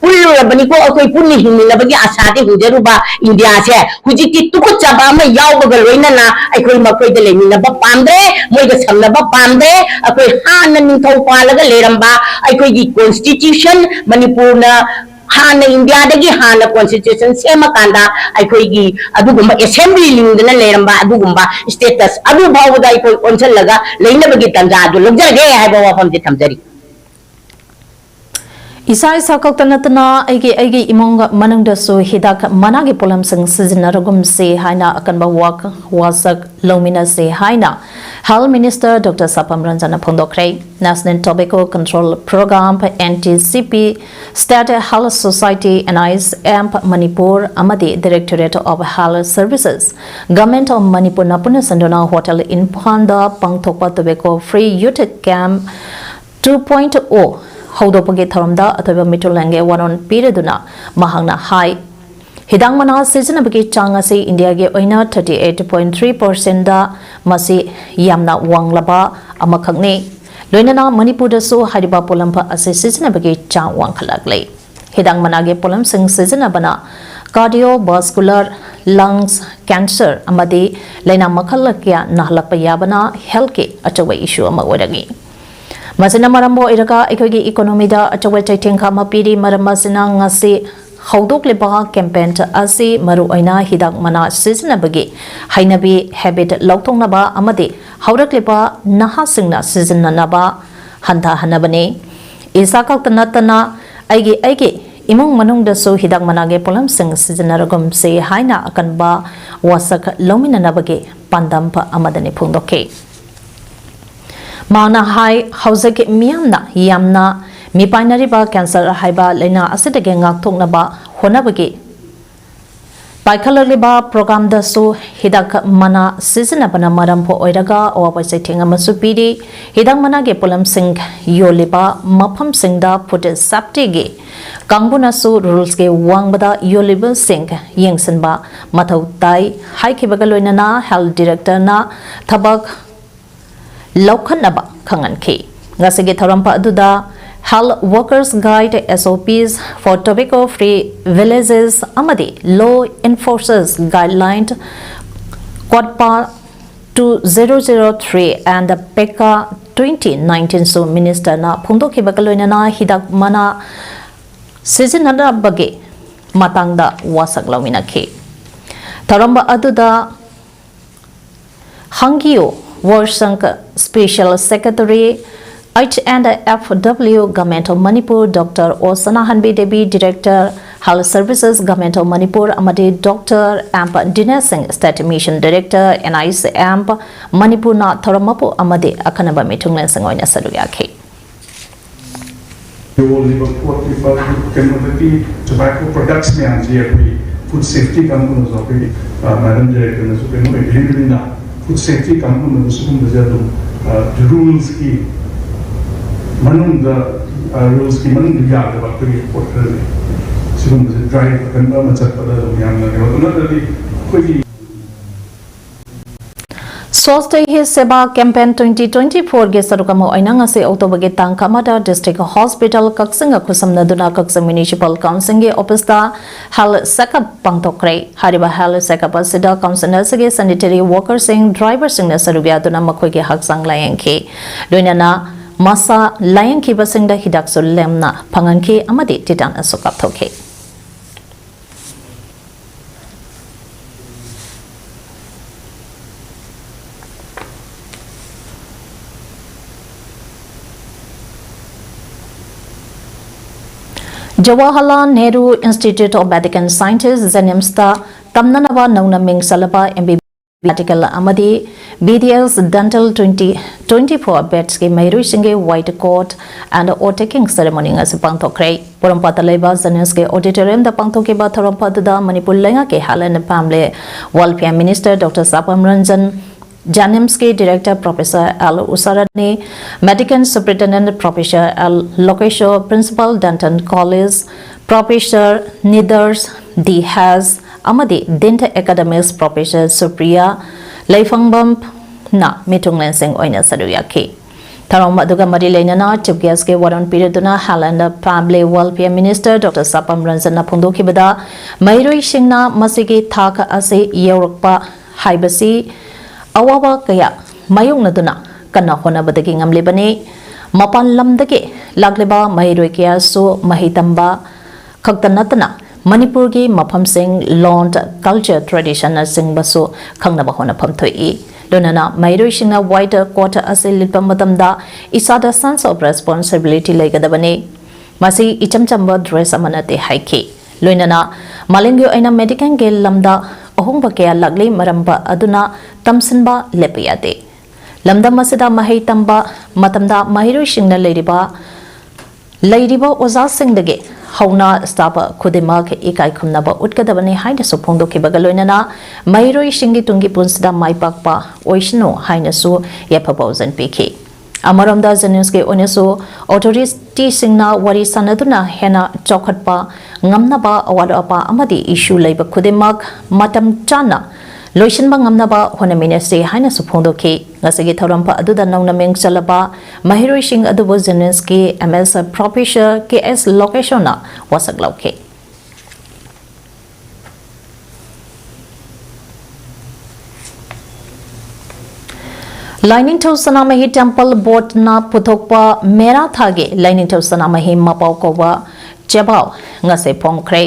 ꯄꯨꯜꯂꯨꯔꯕꯅꯤꯀꯣ, ꯑꯩꯈꯣꯏ ꯄꯨꯟꯅ ꯍꯤꯡꯃꯤꯟꯅꯕꯒꯤ ꯑꯥꯁꯥꯗ ꯍꯤꯡꯖꯔꯨꯕ ꯏꯟꯗꯤꯌꯥꯁꯦ ꯍꯧꯖꯤꯛꯇꯤ ꯇꯨꯀꯠꯆꯕ ꯑꯃ ꯌꯥꯎꯕꯒ ꯂꯣꯏꯅꯅ ꯑꯩꯈꯣꯏ ꯃꯈꯣꯏꯗ ꯂꯩꯃꯤꯟꯅꯕ ꯄꯥꯝꯗ꯭ꯔꯦ, ꯃꯣꯏꯒ ꯁꯝꯅꯕ ꯄꯥꯝꯗ꯭ꯔꯦ꯫ ꯑꯩꯈꯣꯏ ꯍꯥꯟꯅ ꯅꯤꯡꯊꯧ ꯄꯥꯜꯂꯒ ꯂꯩꯔꯝꯕ ꯑꯩꯈꯣꯏꯒꯤ ꯀꯣꯟꯁꯇꯤꯇ꯭ꯌꯨꯁꯟ, ꯃꯅꯤꯄꯨꯔꯅ ꯍꯥꯟꯅ ꯏꯟꯗꯤꯌꯥꯗꯒꯤ ꯍꯥꯟꯅ ꯀꯣꯟꯁꯇꯤꯇ꯭ꯌꯨꯁꯟ ꯁꯦꯝꯃꯀꯥꯟꯗ ꯑꯩꯈꯣꯏꯒꯤ ꯑꯗꯨꯒꯨꯝꯕ ꯑꯦꯁꯦꯝꯕ꯭ꯂꯤ ꯂꯤꯡꯗꯅ ꯂꯩꯔꯝꯕ ꯑꯗꯨꯒꯨꯝꯕ ꯁ꯭ꯇꯦꯇꯁ ꯑꯗꯨ ꯐꯥꯎꯕꯗ ꯑꯩꯈꯣꯏ ꯑꯣꯟꯁꯤꯜꯂꯒ ꯂꯩꯅꯕꯒꯤ ꯇꯥꯟꯖꯥ ꯑꯗꯨ ꯂꯧꯖꯔꯒꯦ ꯍꯥꯏꯕ ꯋꯥꯐꯝꯁꯤ ꯊꯝꯖꯔꯤ꯫ ꯏꯁꯥ ꯏꯁꯥ ꯈꯛꯇ ꯅꯠꯇꯅ ꯑꯩꯒꯤ, ꯑꯩꯒꯤ ꯏꯃꯨꯡ ꯃꯅꯨꯡꯗꯁꯨ ꯍꯤꯗꯥꯛ ꯃꯅꯥꯒꯤ ꯄꯣꯠꯂꯝꯁꯤꯡ ꯁꯤꯖꯤꯟꯅꯔꯒꯨꯝꯁꯤ ꯍꯥꯏꯅ ꯑꯀꯟꯕ ꯋꯥꯛ-, ꯋꯥꯁꯛ ꯂꯧꯃꯤꯟꯅꯁꯤ ꯍꯥꯏꯅ Health Minister Doctor ꯁꯥꯄꯝ ꯔꯟꯖꯟꯅ ꯐꯣꯡꯗꯣꯛꯈ꯭ꯔꯦ꯫ National Tobacco Control Program, N T C P, State Health Society, N I S M Manipur ꯑꯃꯗꯤ Directorate of Health Services, Government of ꯃꯅꯤꯄꯨꯔꯅ ꯄꯨꯟꯅ ꯁꯤꯟꯗꯨꯅ ꯍꯣꯇꯦꯜ ꯏꯝꯐꯥꯜꯗ ꯄꯥꯡꯊꯣꯛꯄ Tobacco Free Youth Camp two point O ꯍꯧꯗꯣꯛꯄꯒꯤ ꯊꯧꯔꯝꯗ ꯑꯊꯣꯏꯕ ꯃꯤꯇꯨꯂꯦꯟꯒꯤ ꯋꯥꯔꯣꯜ ꯄꯤꯔꯗꯨꯅ ꯃꯍꯥꯛꯅ ꯍꯥꯏ, ꯍꯤꯗꯥꯛ ꯃꯅꯥ ꯁꯤꯖꯤꯟꯅꯕꯒꯤ ꯆꯥꯡ ꯑꯁꯤ ꯏꯟꯗꯤꯌꯥꯒꯤ ꯑꯣꯏꯅ thirty eight point three percent ꯃꯁꯤ ꯌꯥꯝꯅ ꯋꯥꯡꯂꯕ ꯑꯃꯈꯛꯅꯤ꯫ ꯂꯣꯏꯅꯅ ꯃꯅꯤꯄꯨꯔꯗꯁꯨ ꯍꯥꯏꯔꯤꯕ ꯄꯣꯠꯂꯝ ꯑꯁꯤ ꯁꯤꯖꯤꯟꯅꯕꯒꯤ ꯆꯥꯡ ꯋꯥꯡꯈꯠꯂꯛꯂꯤ꯫ ꯍꯤꯗꯥꯛ ꯃꯅꯥꯒꯤ ꯄꯣꯠꯂꯝꯁꯤꯡ ꯁꯤꯖꯤꯟꯅꯕꯅ cardiovascular, lungs, cancer ꯑꯃꯗꯤ ꯂꯥꯏꯅꯥ ꯃꯈꯜ ꯀꯌꯥ ꯅꯥꯍꯜꯂꯛꯄ ꯌꯥꯕꯅ healthꯀꯤ ꯑꯆꯧꯕ issue ꯑꯃ ꯑꯣꯏꯔꯛꯏ꯫ ꯃꯁꯤꯅ ꯃꯔꯝ ꯑꯣꯏꯔꯒ ꯑꯩꯈꯣꯏꯒꯤ economyꯗ ꯑꯆꯧꯕ ꯆꯩꯊꯦꯡ ꯑꯃ ꯄꯤꯔꯤ꯫ ꯃꯔꯝ ꯑꯁꯤꯅ ꯉꯁꯤ ꯍꯧꯗꯣꯛꯂꯤꯕ campaign ꯑꯁꯤ ꯃꯔꯨꯑꯣꯏꯅ ꯍꯤꯗꯥꯛ ꯃꯅꯥ ꯁꯤꯖꯤꯟꯅꯕꯒꯤ ꯍꯩꯅꯕꯤ, habit, ꯂꯧꯊꯣꯛꯅꯕ ꯑꯃꯗꯤ ꯍꯧꯔꯛꯂꯤꯕ ꯅꯍꯥꯁꯤꯡꯅ ꯁꯤꯖꯤꯟꯅꯅꯕ ꯍꯟꯊꯍꯟꯅꯕꯅꯤ꯫ ꯏꯁꯥ ꯈꯛꯇ ꯅꯠꯇꯅ ꯑꯩꯒꯤ, ꯑꯩꯒꯤ ꯏꯃꯨꯡ ꯃꯅꯨꯡꯗꯁꯨ ꯍꯤꯗꯥꯛ ꯃꯅꯥꯒꯤ ꯄꯣꯠꯂꯝꯁꯤꯡ ꯁꯤꯖꯤꯟꯅꯔꯒꯨꯝꯁꯤ ꯍꯥꯏꯅ ꯑꯀꯟꯕ ꯋꯥꯁꯛ ꯂꯧꯃꯤꯟꯅꯅꯕꯒꯤ ꯄꯥꯟꯗꯝ ꯑꯃꯗꯅꯤ ꯐꯣꯡꯗꯣꯛꯈꯤ꯫ ꯃꯍꯥꯛꯅ ꯍꯥꯏ, ꯍꯧꯖꯤꯛ ꯃꯤꯌꯥꯝꯅ ꯌꯥꯝꯅ ꯃꯤꯄꯥꯏꯅꯔꯤꯕ cancer ꯍꯥꯏꯕ ꯂꯥꯏꯅꯥ ꯑꯁꯤꯗꯒꯤ ꯉꯥꯛꯊꯣꯛꯅꯕ ꯍꯣꯠꯅꯕꯒꯤ ꯄꯥꯏꯈꯠꯂꯛꯂꯤꯕ programꯗꯁꯨ ꯍꯤꯗꯥꯛ ꯃꯅꯥ ꯁꯤꯖꯤꯟꯅꯕꯅ ꯃꯔꯝ ꯑꯣꯏꯔꯒ ꯑꯋꯥꯕ ꯆꯩꯊꯦꯡ ꯑꯃꯁꯨ ꯄꯤꯔꯤ꯫ ꯍꯤꯗꯥꯛ ꯃꯅꯥꯒꯤ ꯄꯣꯠꯂꯝꯁꯤꯡ ꯌꯣꯜꯂꯤꯕ ꯃꯐꯝꯁꯤꯡꯗ food safetyꯒꯤ ꯀꯥꯡꯕꯨꯅꯁꯨ rulesꯀꯤ ꯋꯥꯡꯃꯗ ꯌꯣꯜꯂꯤꯕꯁꯤꯡ ꯌꯦꯡꯁꯤꯟꯕ ꯃꯊꯧ ꯇꯥꯏ ꯍꯥꯏꯈꯤꯕꯒ ꯂꯣꯏꯅꯅ health directorꯅ ꯊꯕꯛ ꯂꯧꯈꯠꯅꯕ ꯈꯪꯍꯟꯈꯤ꯫ ꯉꯁꯤꯒꯤ ꯊꯧꯔꯝ ꯑꯗꯨꯗ Health Workers Guide, S O Ps for Tobacco Free Villages ꯑꯃꯗꯤ Law Enforcers Guideline, COTPA two zero zero three and PECCA twenty nineteen ꯁꯨ ꯃꯤꯅꯤꯁꯇꯔꯅ ꯐꯣꯡꯗꯣꯛꯈꯤꯕꯒ ꯂꯣꯏꯅꯅ ꯍꯤꯗꯥꯛ ꯃꯅꯥ ꯁꯤꯖꯤꯟꯅꯅꯕꯒꯤ ꯃꯇꯥꯡꯗ ꯋꯥꯁꯛ ꯂꯧꯃꯤꯟꯅꯈꯤ꯫ ꯊꯧꯔꯝ ꯑꯗꯨꯗ ꯍꯪꯒꯤꯌꯨ ꯋꯣꯔꯁꯪ, Special Secretary, H and F W, Government of Manipur, Doctor O Sanahanbi Devi, Director, Health Services, Government of Manipur, ꯑꯃꯗꯤ Doctor M Dinesh Singh, State Mission Director, N I C M, ꯃꯅꯤꯄꯨꯔꯅ ꯊꯧꯔꯝ ꯃꯄꯨ ꯑꯃꯗꯤ ꯑꯈꯟꯅꯕ ꯃꯤꯊꯨꯡꯂꯦꯟꯁꯤꯡ ꯑꯣꯏꯅ ꯁꯔꯨꯛ ꯌꯥꯈꯤ꯫ ꯌꯣꯜꯂꯤꯕ ꯈꯣꯠꯂꯤꯕ ꯀꯩꯅꯣꯗꯒꯤ tobacco products ꯃꯌꯥꯝꯁꯤ ꯑꯩꯈꯣꯏ food safety ꯀꯥꯡꯕꯨꯅꯁꯨ, ꯑꯩꯈꯣꯏꯒꯤ madam directorꯅꯁꯨ ꯀꯩꯅꯣ ꯑꯣꯏꯕꯤꯔꯤꯕꯅꯤꯅ, food safety ꯀꯥꯡꯕꯨꯅꯁꯨ ꯁꯤꯒꯨꯝꯕꯁꯦ ꯑꯗꯨꯝ rulesꯀꯤ ꯃꯅꯨꯡꯗ, rulesꯀꯤ ꯃꯅꯨꯡꯗ ꯌꯥꯗꯕ ꯑꯩꯈꯣꯏꯒꯤ ꯄꯣꯠ ꯈꯔ ꯂꯩ꯫ ꯁꯤꯒꯨꯝꯕꯁꯦ drive ꯑꯀꯟꯕ ꯑꯃ ꯆꯠꯄꯗ ꯑꯗꯨꯝ ꯌꯥꯝꯅ ꯀꯩꯅꯣ ꯇꯧ-, ꯅꯠꯇ꯭ꯔꯗꯤ ꯑꯩꯈꯣꯏꯒꯤ Swasthya Hi Seva Campaign twenty twenty-fourꯒꯤ ꯁꯔꯨꯛ ꯑꯃ ꯑꯣꯏꯅ ꯉꯁꯤ ꯑꯣꯛꯇꯣꯕꯔꯒꯤ ꯇꯥꯡ ꯑꯃꯗ District Hospital ꯀꯛꯆꯤꯡꯒ ꯈꯨꯠꯁꯝꯅꯗꯨꯅ ꯀꯛꯆꯤꯡ Municipal Councilꯒꯤ officeꯇ health checkup ꯄꯥꯡꯊꯣꯛꯈ꯭ꯔꯦ꯫ ꯍꯥꯏꯔꯤꯕ health checkup ꯑꯁꯤꯗ council ꯑꯁꯤꯒꯤ sanitary workerꯁꯤꯡ, driverꯁꯤꯡꯅ ꯁꯔꯨꯛ ꯌꯥꯗꯨꯅ ꯃꯈꯣꯏꯒꯤ ꯍꯛꯆꯥꯡ ꯂꯥꯌꯦꯡꯈꯤ꯫ ꯂꯣꯏꯅꯅ ꯃꯁꯥ ꯂꯥꯌꯦꯡꯈꯤꯕꯁꯤꯡꯗ ꯍꯤꯗꯥꯛꯁꯨ ꯂꯦꯝꯅ ꯐꯪꯍꯟꯈꯤ ꯑꯃꯗꯤ tetanusꯁꯨ ꯀꯥꯞꯊꯣꯛꯈꯤ꯫ Jawaharlal Nehru Institute of Medical Sciences, JNIMSꯇ ꯇꯝꯅꯅꯕ ꯅꯧꯅ ꯃꯤꯡ ꯆꯜꯂꯕ M B B S medical ꯑꯃꯗꯤ B D S dental twenty twenty-four batchꯀꯤ ꯃꯍꯩꯔꯣꯏꯁꯤꯡꯒꯤ white coat and oath taking ceremony ꯉꯁꯤ ꯄꯥꯡꯊꯣꯛꯈ꯭ꯔꯦ꯫ ꯄꯣꯔꯣꯝꯄꯥꯠꯇ ꯂꯩꯕ JNIMSꯀꯤ auditoriumꯗ ꯄꯥꯡꯊꯣꯛꯈꯤꯕ ꯊꯧꯔꯝ ꯑꯗꯨꯗ ꯃꯅꯤꯄꯨꯔ ꯂꯩꯉꯥꯛꯀꯤ Health and Family Welfare Minister Doctor ꯁꯥꯄꯝ Ranjan, JNIMSꯀꯤ Director Professor L Usharani, Medical Superintendent Professor L ꯂꯣꯀꯦꯁꯣ, Principal Dental College Professor ꯅꯤꯗꯔꯁ ꯗꯤ ꯍꯦꯖ ꯑꯃꯗꯤ Dental Academics Professor Supriya ꯂꯩꯐꯪꯕꯝꯅ ꯃꯤꯊꯨꯡꯂꯦꯟꯁꯤꯡ ꯑꯣꯏꯅ ꯁꯔꯨꯛ ꯌꯥꯈꯤ꯫ ꯊꯧꯔꯝ ꯑꯗꯨꯒ ꯃꯔꯤ ꯂꯩꯅꯅ Chief Guest ꯀꯤ ꯋꯥꯔꯣꯜ ꯄꯤꯔꯗꯨꯅ Health and Family Welfare Minister Doctor ꯁꯥꯄꯝ ꯔꯟꯖꯟꯅ ꯐꯣꯡꯗꯣꯛꯈꯤꯕꯗ, ꯃꯍꯩꯔꯣꯏꯁꯤꯡꯅ ꯃꯁꯤꯒꯤ ꯊꯥꯛ ꯑꯁꯤ ꯌꯧꯔꯛꯄ ꯍꯥꯏꯕꯁꯤ ꯑꯋꯥꯕ ꯀꯌꯥ ꯃꯥꯌꯣꯛꯅꯗꯨꯅ ꯀꯟꯅ ꯍꯣꯠꯅꯕꯗꯒꯤ ꯉꯝꯂꯤꯕꯅꯤ꯫ ꯃꯄꯥꯟ ꯂꯝꯗꯒꯤ ꯂꯥꯛꯂꯤꯕ ꯃꯍꯩꯔꯣꯏ ꯀꯌꯥꯁꯨ ꯃꯍꯩ ꯇꯝꯕ ꯈꯛꯇ ꯅꯠꯇꯅ ꯃꯅꯤꯄꯨꯔꯒꯤ ꯃꯐꯝꯁꯤꯡ, ꯂꯣꯟ, culture, tradition ꯅꯆꯤꯡꯕꯁꯨ ꯈꯪꯅꯕ ꯍꯣꯠꯅꯐꯝ ꯊꯣꯛꯏ꯫ ꯂꯣꯏꯅꯅ ꯃꯍꯩꯔꯣꯏꯁꯤꯡꯅ white coat ꯑꯁꯤ ꯂꯤꯠꯄ ꯃꯇꯝꯗ ꯏꯁꯥꯗ sense of responsibility ꯂꯩꯒꯗꯕꯅꯤ꯫ ꯃꯁꯤ ꯏꯆꯝ ꯆꯝꯕ dress ꯑꯃ ꯅꯠꯇꯦ ꯍꯥꯏꯈꯤ꯫ ꯂꯣꯏꯅꯅ ꯃꯥꯂꯦꯝꯒꯤ ꯑꯣꯏꯅ medical ꯒꯤ ꯂꯝꯗ ꯑꯍꯣꯡꯕ ꯀꯌꯥ ꯂꯥꯛꯂꯤ, ꯃꯔꯝ ꯑꯗꯨꯅ ꯇꯝꯁꯤꯟꯕ ꯂꯦꯞꯄ ꯌꯥꯗꯦ꯫ ꯂꯝꯗꯝ ꯑꯁꯤꯗ ꯃꯍꯩ ꯇꯝꯕ ꯃꯇꯝꯗ ꯃꯍꯩꯔꯣꯏꯁꯤꯡꯅ ꯂꯩꯔꯤꯕ ꯂꯩꯔꯤꯕ ꯑꯣꯖꯥꯁꯤꯡꯗꯒꯤ ꯍꯧꯅ staff ꯈꯨꯗꯤꯡꯃꯛ ꯏꯀꯥꯏ ꯈꯨꯝꯅꯕ ꯎꯠꯀꯗꯕꯅꯤ ꯍꯥꯏꯅꯁꯨ ꯐꯣꯡꯗꯣꯛꯈꯤꯕꯒ ꯂꯣꯏꯅꯅ ꯃꯍꯩꯔꯣꯏꯁꯤꯡꯒꯤ ꯇꯨꯡꯒꯤ ꯄꯨꯟꯁꯤꯗ ꯃꯥꯏ ꯄꯥꯛꯄ ꯑꯣꯏꯁꯅꯨ ꯍꯥꯏꯅꯁꯨ ꯌꯥꯏꯐ ꯄꯥꯎꯖꯦꯜ ꯄꯤꯈꯤ꯫ ꯑꯃꯔꯣꯝꯗ JNIMS ꯀꯤ ꯑꯣꯏꯅꯁꯨ authority ꯁꯤꯡꯅ ꯋꯥꯔꯤ ꯁꯥꯟꯅꯗꯨꯅ ꯍꯦꯟꯅ ꯆꯥꯎꯈꯠꯄ ꯉꯝꯅꯕ ꯑꯋꯥꯠ ꯑꯄꯥ ꯑꯃꯗꯤ issue ꯂꯩꯕ ꯈꯨꯗꯤꯡꯃꯛ ꯃꯇꯝ ꯆꯥꯅ ꯂꯣꯏꯁꯤꯟꯕ ꯉꯝꯅꯕ ꯍꯣꯠꯅꯃꯤꯟꯅꯁꯤ ꯍꯥꯏꯅꯁꯨ ꯐꯣꯡꯗꯣꯛꯈꯤ꯫ ꯉꯁꯤꯒꯤ ꯊꯧꯔꯝ ꯑꯗꯨꯗ ꯅꯧꯅ ꯃꯤꯡ ꯆꯜꯂꯕ ꯃꯍꯩꯔꯣꯏꯁꯤꯡ ꯑꯗꯨꯕꯨ JNIMS ꯀꯤ M S Professor K S ꯂꯣꯀꯦꯁꯣꯔꯅ ꯋꯥꯁꯛ ꯂꯧꯈꯤ꯫ ꯂꯥꯏꯅꯤꯡꯊꯧ ꯁꯅꯥꯃꯍꯤ Temple Board ꯅ ꯄꯨꯊꯣꯛꯄ ꯃꯦꯔꯥ ꯊꯥꯒꯤ ꯂꯥꯏꯅꯤꯡꯊꯧ ꯁꯅꯥꯃꯍꯤ ꯃꯄꯥꯎ ꯀꯧꯕ ꯆꯦꯕꯥꯎ ꯉꯁꯤ ꯐꯣꯡꯈ꯭ꯔꯦ꯫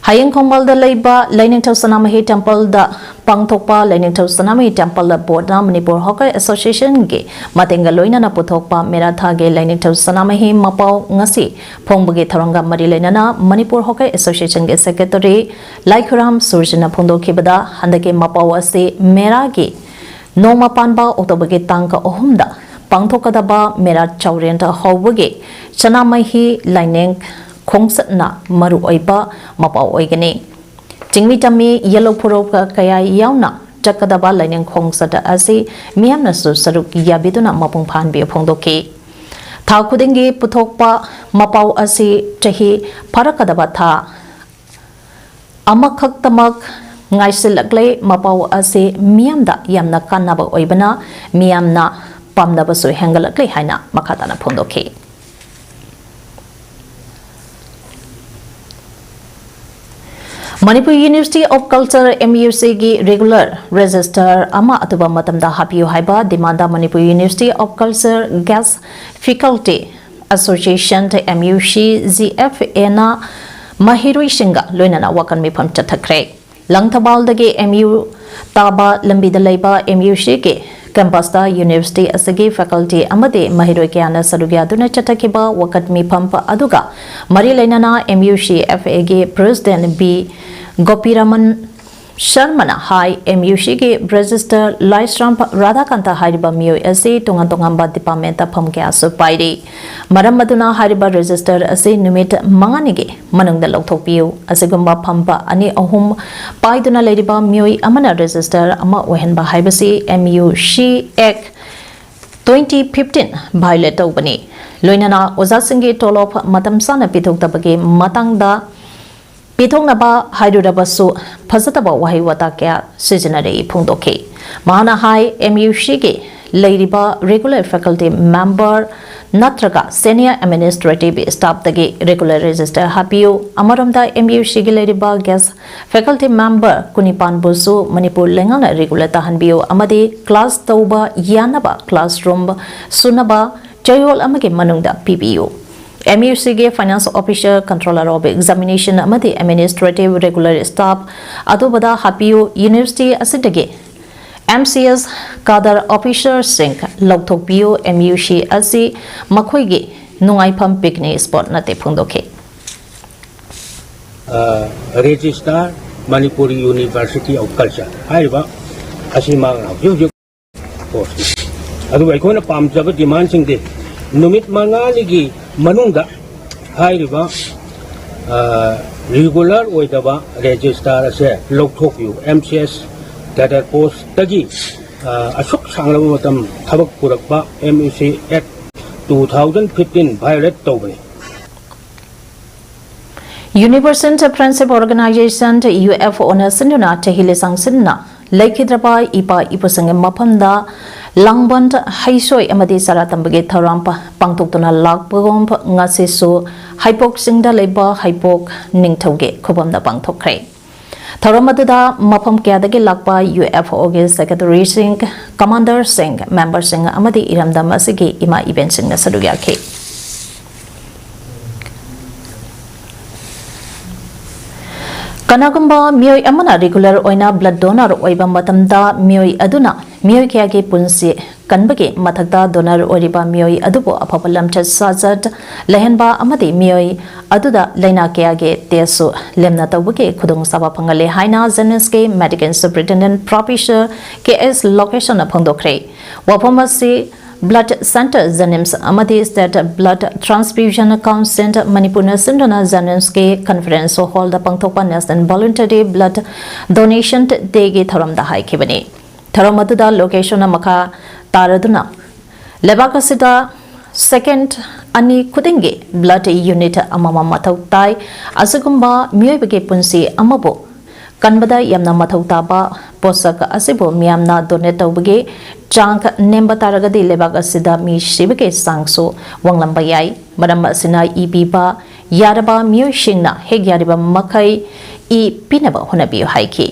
ꯍꯌꯦꯡ ꯈꯣꯡꯕꯥꯜꯗ ꯂꯩꯕ ꯂꯥꯏꯅꯤꯡꯊꯧ ꯁꯅꯥꯃꯍꯤ Temple ꯗ ꯄꯥꯡꯊꯣꯛꯄ ꯂꯥꯏꯅꯤꯡꯊꯧ ꯁꯅꯥꯃꯍꯤ Temple Board ꯅ Manipur Hawker Association ꯒꯤ ꯃꯇꯦꯡꯒ ꯂꯣꯏꯅꯅ ꯄꯨꯊꯣꯛꯄ ꯃꯦꯔꯥ ꯊꯥꯒꯤ ꯂꯥꯏꯅꯤꯡꯊꯧ ꯁꯅꯥꯃꯍꯤ ꯃꯄꯥꯎ ꯉꯁꯤ ꯐꯣꯡꯕꯒꯤ ꯊꯧꯔꯝꯒ ꯃꯔꯤ ꯂꯩꯅꯅ Manipur Hawker Association ꯒꯤ Secretary ꯂꯥꯏꯈꯨꯔꯥꯝ ꯁꯨꯔꯖꯤꯅ ꯐꯣꯡꯗꯣꯛꯈꯤꯕꯗ, ꯍꯟꯗꯛꯀꯤ ꯃꯄꯥꯎ ꯑꯁꯤ ꯃꯦꯔꯥꯒꯤ ꯅꯣꯡꯃ ꯄꯥꯟꯕ October ꯒꯤ ꯇꯥꯡ ꯑꯍꯨꯝꯗ ꯄꯥꯡꯊꯣꯛꯀꯗꯕ ꯃꯦꯔꯥ ꯆꯥꯎꯔꯦꯟ ꯍꯧꯕꯒꯤ ꯁꯅꯥꯃꯍꯤ ꯂꯥꯏꯅꯤꯡ ꯈꯣꯡꯆꯠꯅ ꯃꯔꯨꯑꯣꯏꯕ ꯃꯄꯥꯎ ꯑꯣꯏꯒꯅꯤ꯫ ꯆꯤꯡꯃꯤ ꯇꯝꯃꯤ ꯌꯦꯜꯍꯧ ꯐꯨꯔꯧ ꯀꯌꯥ ꯌꯥꯎꯅ ꯆꯠꯀꯗꯕ ꯂꯥꯏꯅꯤꯡ ꯈꯣꯡꯆꯠ ꯑꯁꯤ ꯃꯤꯌꯥꯝꯅꯁꯨ ꯁꯔꯨꯛ ꯌꯥꯕꯤꯗꯨꯅ ꯃꯄꯨꯡ ꯐꯥꯍꯟꯕꯤꯌꯨ ꯐꯣꯡꯗꯣꯛꯈꯤ꯫ ꯊꯥ ꯈꯨꯗꯤꯡꯒꯤ ꯄꯨꯊꯣꯛꯄ ꯃꯄꯥꯎ ꯑꯁꯤ ꯆꯍꯤ ꯐꯥꯔꯛꯀꯗꯕ ꯊꯥ ꯑꯃꯈꯛꯇꯃꯛ ꯉꯥꯏꯁꯤꯜꯂꯛꯂꯦ꯫ ꯃꯄꯥꯎ ꯑꯁꯤ ꯃꯤꯌꯥꯝꯗ ꯌꯥꯝꯅ ꯀꯥꯟꯅꯕ ꯑꯣꯏꯕꯅ ꯃꯤꯌꯥꯝꯅ ꯄꯥꯝꯅꯕꯁꯨ ꯍꯦꯟꯒꯠꯂꯛꯂꯤ ꯍꯥꯏꯅ ꯃꯈꯥ ꯇꯥꯅ ꯐꯣꯡꯗꯣꯛꯈꯤ꯫ Manipur University of Culture, M U C ꯒꯤ regular registrar ꯑꯃ ꯑꯊꯨꯕ ꯃꯇꯝꯗ ꯍꯥꯞꯄꯤꯌꯨ ꯍꯥꯏꯕ demand the Manipur University of Culture Guest Faculty Association, M U C G F A ꯅ ꯃꯍꯩꯔꯣꯏꯁꯤꯡꯒ ꯂꯣꯏꯅꯅ ꯋꯥꯀꯠ ꯃꯤꯐꯝ ꯆꯠꯊꯈ꯭ꯔꯦ꯫ ꯂꯪꯊꯕꯥꯜꯗꯒꯤ M U ꯇꯥꯕ ꯂꯝꯕꯤꯗ ꯂꯩꯕ M U C ꯒꯤ campus ꯇ university ꯑꯁꯤꯒꯤ faculty ꯑꯃꯗꯤ ꯃꯍꯩꯔꯣꯏ ꯀꯌꯥꯅ ꯁꯔꯨꯛ ꯌꯥꯗꯨꯅ ꯆꯠꯊꯈꯤꯕ ꯋꯥꯀꯠ ꯃꯤꯐꯝ ꯑꯗꯨꯒ ꯃꯔꯤ ꯂꯩꯅꯅ M U C F A ꯒꯤ president B ꯒꯣꯄꯤꯔꯃꯟ ꯁꯔꯃꯅ ꯍꯥꯏ, M U C ꯒꯤ registrar ꯂꯥꯏꯁ꯭ꯔꯝ ꯔꯥꯙꯥꯀꯥꯟꯇ ꯍꯥꯏꯔꯤꯕ ꯃꯤꯑꯣꯏ ꯑꯁꯤ ꯇꯣꯉꯥꯟ ꯇꯣꯉꯥꯟꯕ department ꯇ ꯐꯝ ꯀꯌꯥꯁꯨ ꯄꯥꯏꯔꯤ꯫ ꯃꯔꯝ ꯑꯗꯨꯅ ꯍꯥꯏꯔꯤꯕ registrar ꯑꯁꯤ ꯅꯨꯃꯤꯠ ꯃꯉꯥꯅꯤꯒꯤ ꯃꯅꯨꯡꯗ ꯂꯧꯊꯣꯛꯄꯤꯌꯨ꯫ ꯑꯁꯤꯒꯨꯝꯕ ꯐꯝꯕ ꯑꯅꯤ ꯑꯍꯨꯝ ꯄꯥꯏꯗꯨꯅ ꯂꯩꯔꯤꯕ ꯃꯤꯑꯣꯏ ꯑꯃꯅ registrar ꯑꯃ ꯑꯣꯏꯍꯟꯕ ꯍꯥꯏꯕꯁꯤ M U C Act twenty fifteen violate ꯇꯧꯕꯅꯤ꯫ ꯂꯣꯏꯅꯅ ꯑꯣꯖꯥꯁꯤꯡꯒꯤ ꯇꯣꯂꯣꯞ ꯃꯇꯝ ꯆꯥꯅ ꯄꯤꯊꯣꯛꯇꯕꯒꯤ ꯃꯇꯥꯡꯗ ꯄꯤꯊꯣꯛꯅꯕ ꯍꯥꯏꯔꯨꯔꯕꯁꯨ ꯐꯖꯗꯕ ꯋꯥꯍꯩ ꯋꯥꯇꯥ ꯀꯌꯥ ꯁꯤꯖꯤꯟꯅꯔꯛꯏ ꯐꯣꯡꯗꯣꯛꯈꯤ꯫ ꯃꯍꯥꯛꯅ ꯍꯥꯏ, M U C ꯒꯤ ꯂꯩꯔꯤꯕ regular faculty member ꯅꯠꯇ꯭ꯔꯒ senior administrative staff ꯇꯒꯤ regular registrar ꯍꯥꯞꯄꯤꯌꯨ꯫ ꯑꯃꯔꯣꯝꯗ M U C ꯒꯤ ꯂꯩꯔꯤꯕ guest faculty member ꯀꯨꯟꯅꯤꯄꯥꯟꯕꯨꯁꯨ ꯃꯅꯤꯄꯨꯔ ꯂꯩꯉꯥꯛꯅ regular ꯇꯥꯍꯟꯕꯤꯌꯨ ꯑꯃꯗꯤ class ꯇꯧꯕ ꯌꯥꯅꯕ classroom ꯁꯨꯅꯕ ꯆꯌꯣꯜ ꯑꯃꯒꯤ ꯃꯅꯨꯡꯗ ꯄꯤꯕꯤꯌꯨ꯫ M U C ꯒꯤ finance officer, controller of examination ꯑꯃꯗꯤ administrative regular staff ꯑꯊꯨꯕꯗ ꯍꯥꯞꯄꯤꯌꯨ꯫ University ꯑꯁꯤꯗꯒꯤ M C S cadre officer ꯁꯤꯡ ꯂꯧꯊꯣꯛꯄꯤꯌꯨ꯫ M U C ꯑꯁꯤ ꯃꯈꯣꯏꯒꯤ ꯅꯨꯡꯉꯥꯏꯐꯝ picnic spot ꯅꯠꯇꯦ ꯐꯣꯡꯗꯣꯛꯈꯤ꯫ Registrar, Manipur University of Culture ꯍꯥꯏꯔꯤꯕ ꯑꯁꯤ ꯃꯍꯥꯛꯅ ꯍꯧꯖꯤꯛ ꯍꯧꯖꯤꯛ post ꯅꯤ꯫ ꯑꯗꯨꯕꯨ ꯑꯩꯈꯣꯏꯅ ꯄꯥꯝꯖꯕ demand ꯁꯤꯡꯗꯤ ꯅꯨꯃꯤꯠ ꯃꯉꯥꯅꯤꯒꯤ ꯃꯅꯨꯡꯗ ꯍꯥꯏꯔꯤꯕ regular ꯑꯣꯏꯗꯕ registrar ꯑꯁꯦ ꯂꯧꯊꯣꯛꯄꯤꯌꯨ꯫ M C S cadre post ꯇꯒꯤ ꯑꯁꯨꯛ ꯁꯥꯡꯂꯕ ꯃꯇꯝ ꯊꯕꯛ ꯄꯨꯔꯛꯄ M U C Act two thousand fifteen violate ꯇꯧꯕꯅꯤ꯫ University Friendship Organization, U F O ꯅ ꯁꯤꯟꯗꯨꯅ ꯆꯍꯤ ꯂꯤꯁꯥꯡ ꯁꯤꯟꯗꯨꯅ ꯂꯩꯈꯤꯗ꯭ꯔꯕ ꯏꯄꯥ ꯏꯄꯨꯁꯤꯡꯒꯤ ꯃꯐꯝꯗ ꯂꯥꯡꯕꯟ, ꯍꯩꯁꯣꯏ ꯑꯃꯗꯤ ꯆꯔꯥ ꯇꯝꯕꯒꯤ ꯊꯧꯔꯝ ꯄ-, ꯄꯥꯡꯊꯣꯛꯇꯨꯅ ꯂꯥꯛꯄꯒꯨꯝ ꯉꯁꯤꯁꯨ ꯍꯩꯄꯣꯛ ꯆꯤꯡꯗ ꯂꯩꯕ ꯍꯩꯄꯣꯛ ꯅꯤꯡꯊꯧꯒꯤ ꯈꯨꯕꯝꯗ ꯄꯥꯡꯊꯣꯛꯈ꯭ꯔꯦ꯫ ꯊꯧꯔꯝ ꯑꯗꯨꯗ ꯃꯐꯝ ꯀꯌꯥꯗꯒꯤ ꯂꯥꯛꯄ UFOꯒꯤ secretaryꯁꯤꯡ, commanderꯁꯤꯡ, memberꯁꯤꯡ ꯑꯃꯗꯤ ꯏꯔꯝꯗꯝ ꯑꯁꯤꯒꯤ ꯏꯃꯥ ꯏꯕꯦꯟꯁꯤꯡꯅ ꯁꯔꯨꯛ ꯌꯥꯈꯤ꯫ ꯀꯅꯥꯒꯨꯝꯕ ꯃꯤꯑꯣꯏ ꯑꯃꯅ regular ꯑꯣꯏꯅ blood donor ꯑꯣꯏꯕ ꯃꯇꯝꯗ, ꯃꯤꯑꯣꯏ ꯑꯗꯨꯅ ꯃꯤꯑꯣꯏ ꯀꯌꯥꯒꯤ ꯄꯨꯟꯁꯤ ꯀꯟꯕꯒꯤ ꯃꯊꯛꯇ, donor ꯑꯣꯏꯔꯤꯕ ꯃꯤꯑꯣꯏ ꯑꯗꯨꯕꯨ ꯑꯐꯕ ꯂꯝꯆꯠ ꯁꯥꯖꯠ ꯂꯩꯍꯟꯕ ꯑꯃꯗꯤ ꯃꯤꯑꯣꯏ ꯑꯗꯨꯗ ꯂꯥꯏꯅꯥ ꯀꯌꯥꯒꯤ testꯁꯨ ꯂꯦꯝꯅ ꯇꯧꯕꯒꯤ ꯈꯨꯗꯣꯡꯆꯥꯕ ꯐꯪꯍꯜꯂꯦ ꯍꯥꯏꯅ JNIMSꯀꯤ Medical Superintendent Professor K S ꯂꯣꯀꯦꯁꯟꯅ ꯐꯣꯡꯗꯣꯛꯈ꯭ꯔꯦ꯫ ꯋꯥꯐꯝ ꯑꯁꯤ blood center JNIMS ꯑꯃꯗꯤ State Blood Transfusion Council ꯃꯅꯤꯄꯨꯔꯅ ꯁꯤꯟꯗꯨꯅ JNIMSꯀꯤ conference hallꯗ ꯄꯥꯡꯊꯣꯛꯄ National Voluntary Blood Donation Dayꯒꯤ ꯊꯧꯔꯝꯗ ꯍꯥꯏꯈꯤꯕꯅꯤ꯫ ꯊꯧꯔꯝ ꯑꯗꯨꯗ ꯂꯣꯀꯦꯁꯟꯅ ꯃꯈꯥ ꯇꯥꯔꯗꯨꯅ, ꯂꯩꯕꯥꯛ ꯑꯁꯤꯗ second ꯑꯅꯤ ꯈꯨꯗꯤꯡꯒꯤ blood unit ꯑꯃꯃꯝ ꯃꯊꯧ ꯇꯥꯏ꯫ ꯑꯁꯤꯒꯨꯝꯕ ꯃꯤꯑꯣꯏꯕꯒꯤ ꯄꯨꯟꯁꯤ ꯑꯃꯕꯨ ꯀꯟꯕꯗ ꯌꯥꯝꯅ ꯃꯊꯧ ꯇꯥꯕ ꯄꯣꯠꯁꯛ ꯑꯁꯤꯕꯨ ꯃꯤꯌꯥꯝꯅ donate ꯇꯧꯕꯒꯤ ꯆꯥꯡ ꯅꯦꯝꯕ ꯇꯥꯔꯒꯗꯤ, ꯂꯩꯕꯥꯛ ꯑꯁꯤꯗ ꯃꯤ ꯁꯤꯕꯒꯤ ꯆꯥꯡꯁꯨ ꯋꯥꯡꯂꯝꯕ ꯌꯥꯏ꯫ ꯃꯔꯝ ꯑꯁꯤꯅ, ꯏ ꯄꯤꯕ ꯌꯥꯔꯕ ꯃꯤꯑꯣꯏꯁꯤꯡꯅ ꯍꯦꯛ ꯌꯥꯔꯤꯕ ꯃꯈꯩ ꯏ ꯄꯤꯅꯕ ꯍꯣꯠꯅꯕꯤꯌꯨ ꯍꯥꯏꯈꯤ꯫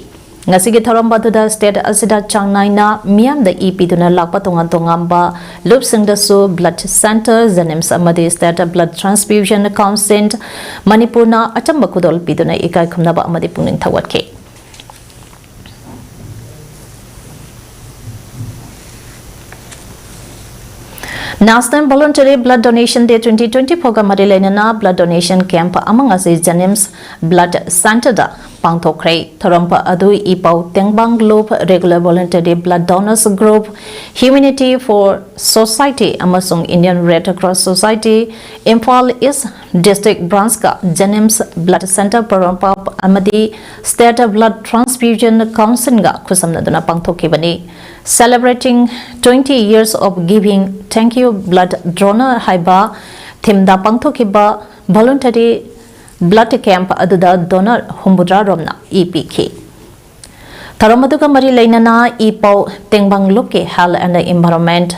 ꯉꯁꯤꯒꯤ ꯊꯧꯔꯝ ꯑꯗꯨꯗ state ꯑꯁꯤꯗ ꯆꯥꯡ ꯅꯥꯏꯅ ꯃꯤꯌꯥꯝꯗ ꯏ ꯄꯤꯗꯨꯅ ꯂꯥꯛꯄ ꯇꯣꯉꯥꯟ ꯇꯣꯉꯥꯟꯕ ꯂꯨꯞꯁꯤꯡꯗꯁꯨ blood center, JNIMS ꯑꯃꯗꯤ State Blood Transfusion Council ꯃꯅꯤꯄꯨꯔꯅ ꯑꯆꯝꯕ ꯈꯨꯗꯣꯜ ꯄꯤꯗꯨꯅ ꯏꯀꯥꯏ ꯈꯨꯝꯅꯕ ꯑꯃꯗꯤ ꯄꯨꯛꯅꯤꯡ ꯊꯧꯒꯠꯈꯤ꯫ National Voluntary Blood Donation Day twenty twenty-fourꯒ ꯃꯔꯤ ꯂꯩꯅꯅ blood donation camp ꯑꯃ ꯉꯁꯤ JNIMS Blood Centreꯗ ꯄꯥꯡꯊꯣꯛꯈ꯭ꯔꯦ꯫ ꯊꯧꯔꯝ ꯑꯗꯨ ꯏ ꯄꯥꯎ ꯇꯦꯡꯕꯥꯡ ꯂꯨꯞ, Regular Voluntary Blood Donors Group, Humanity for Society ꯑꯃꯁꯨꯡ Indian Red Cross Society, Imphal East District Branchꯀ JNIMS Blood Center ꯄꯣꯔꯣꯝꯄꯥꯠ ꯑꯃꯗꯤ State Blood Transfusion Councilꯒ ꯈꯨꯠꯁꯝꯅꯗꯨꯅ ꯄꯥꯡꯊꯣꯛꯈꯤꯕꯅꯤ꯫ Celebrating twenty years of giving, thank you blood donor ꯍꯥꯏꯕ themeꯗ ꯄꯥꯡꯊꯣꯛꯈꯤꯕ voluntary blood camp ꯑꯗꯨꯗ donor ꯍꯨꯝꯐꯨꯇꯔꯥ ꯔꯣꯝꯅ E ꯄꯤꯈꯤ꯫ ꯊꯧꯔꯝ ꯑꯗꯨꯒ ꯃꯔꯤ ꯂꯩꯅꯅ ꯏ ꯄꯥꯎ ꯇꯦꯡꯕꯥꯡ ꯂꯨꯞꯀꯤ Health and Environment